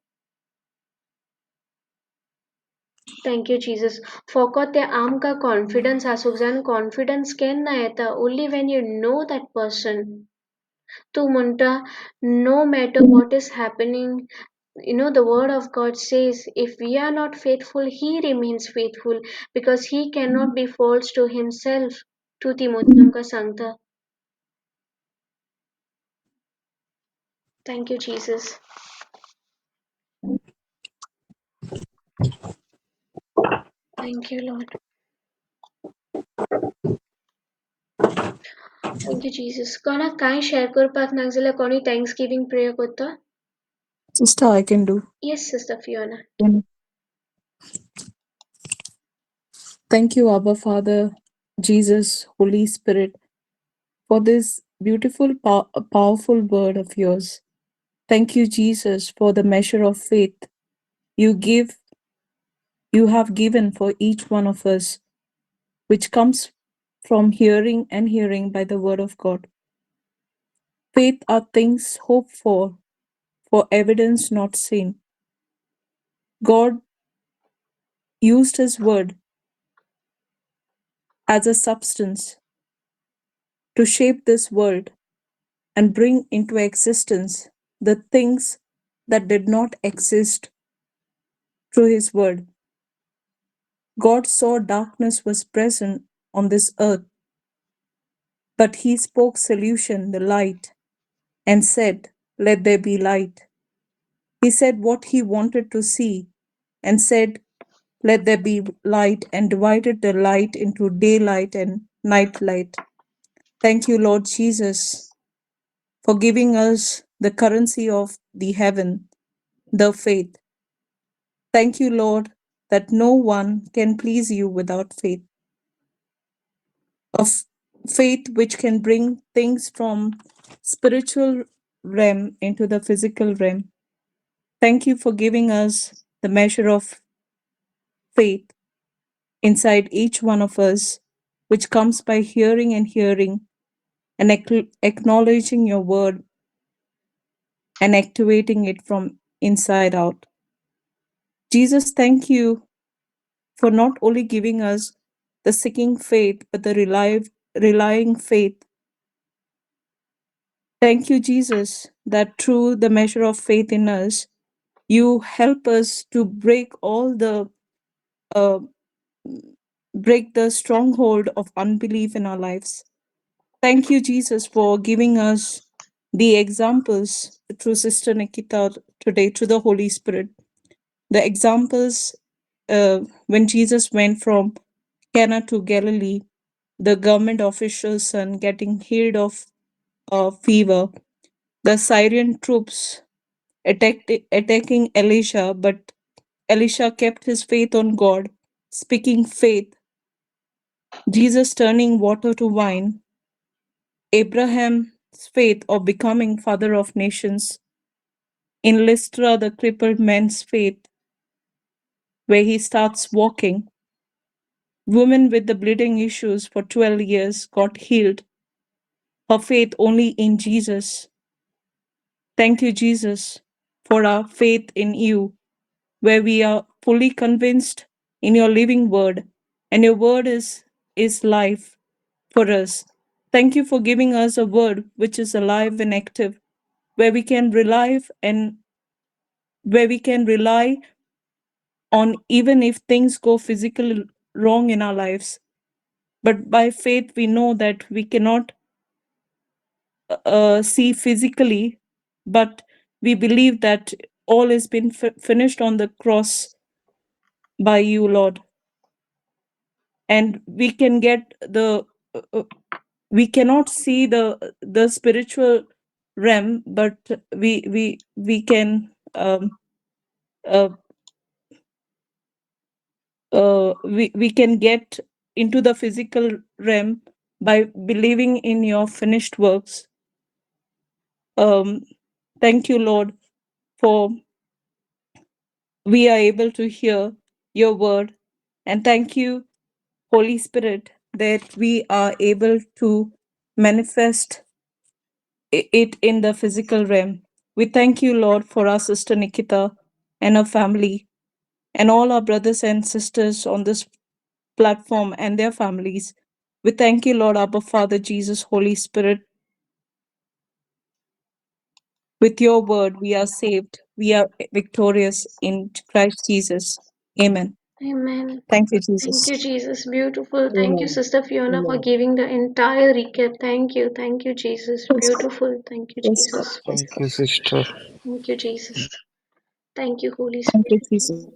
Thank you Jesus. फकत तें आमकां कॉन्फिडन्स आसूंक जाय आनी कॉन्फिडन्स केन्ना येता? Only when you know that person. तूं म्हणटा, no matter what is happening, the word of God says, if we are not faithful, he remains faithful, because he cannot be false to himself. 2 Timothy आमकां सांगता. Thank you Jesus. Thank you Lord. Thank you Jesus. कोणाक कांय share करपाक ना जाल्यार कोणूय thanks giving prayer करता? Sister, I can do. Yes, Sister Fiona. Thank you, Abba Father, Jesus, Holy Spirit, for this beautiful, powerful word of yours. Thank you, Jesus, for the measure of faith you have given for each one of us, which comes from hearing and hearing by the word of God. Faith are things hoped for evidence not seen. God used his word as a substance to shape this world and bring into existence the things that did not exist through his word. God saw darkness was present on this earth, but he spoke solution, the light, and said, Let there be light. He said what he wanted to see and said, Let there be light, and divided the light into daylight and night light. Thank you, Lord Jesus, for giving us the currency of the heaven, the faith. Thank you, Lord, that no one can please you without faith. Of faith which can bring things from spiritual realm into the physical realm. Thank you for giving us the measure of faith inside each one of us, which comes by hearing and hearing and acknowledging your word and activating it from inside out. Jesus, thank you for not only giving us the seeking faith, but the relying faith. Thank you, Jesus, that through the measure of faith in us, you help us to break all the break the stronghold of unbelief in our lives. Thank you, Jesus, for giving us the examples through Sister Nikita today, through the Holy Spirit. The examples when Jesus went from Cana to Galilee, the government official's son getting healed of fever, the Syrian troops attacking Elisha, but Elisha kept his faith on God, speaking faith, Jesus turning water to wine, Abraham's faith of becoming father of nations, in Lystra, the crippled man's faith, where he starts walking, woman with the bleeding issues for 12 years got healed, her faith only in Jesus. Thank you, Jesus, for our faith in you, where we are fully convinced in your living word, and your word is life for us. Thank you for giving us a word which is alive and active, where we can rely and where we can rely on even if things go physically wrong in our lives. But by faith, we know that we cannot see physically, but we believe that all has been finished on the cross by you, Lord. And we can get the, we cannot see the spiritual realm, but we can we can get into the physical realm by believing in your finished works. Thank you, Lord, for we are able to hear your word. And thank you, Holy Spirit, that we are able to manifest it in the physical realm. We thank you, Lord, for our sister Nikita and her family. and all our brothers and sisters on this platform and their families. We thank you, Lord, Abba Father, Jesus, Holy Spirit. With your word, we are saved. We are victorious in Christ Jesus. Amen. Amen. Thank you, Thank Jesus. you, Jesus. Beautiful. Thank you, Amen. Sister Fiona, for Amen. giving the entire recap. Thank you. Thank you, Jesus. Yes, God. Beautiful. Thank you, Yes, God. Jesus. Yes, Thank God. you, sister. Thank you, Jesus. Thank you, Holy Thank you, Spirit. Jesus.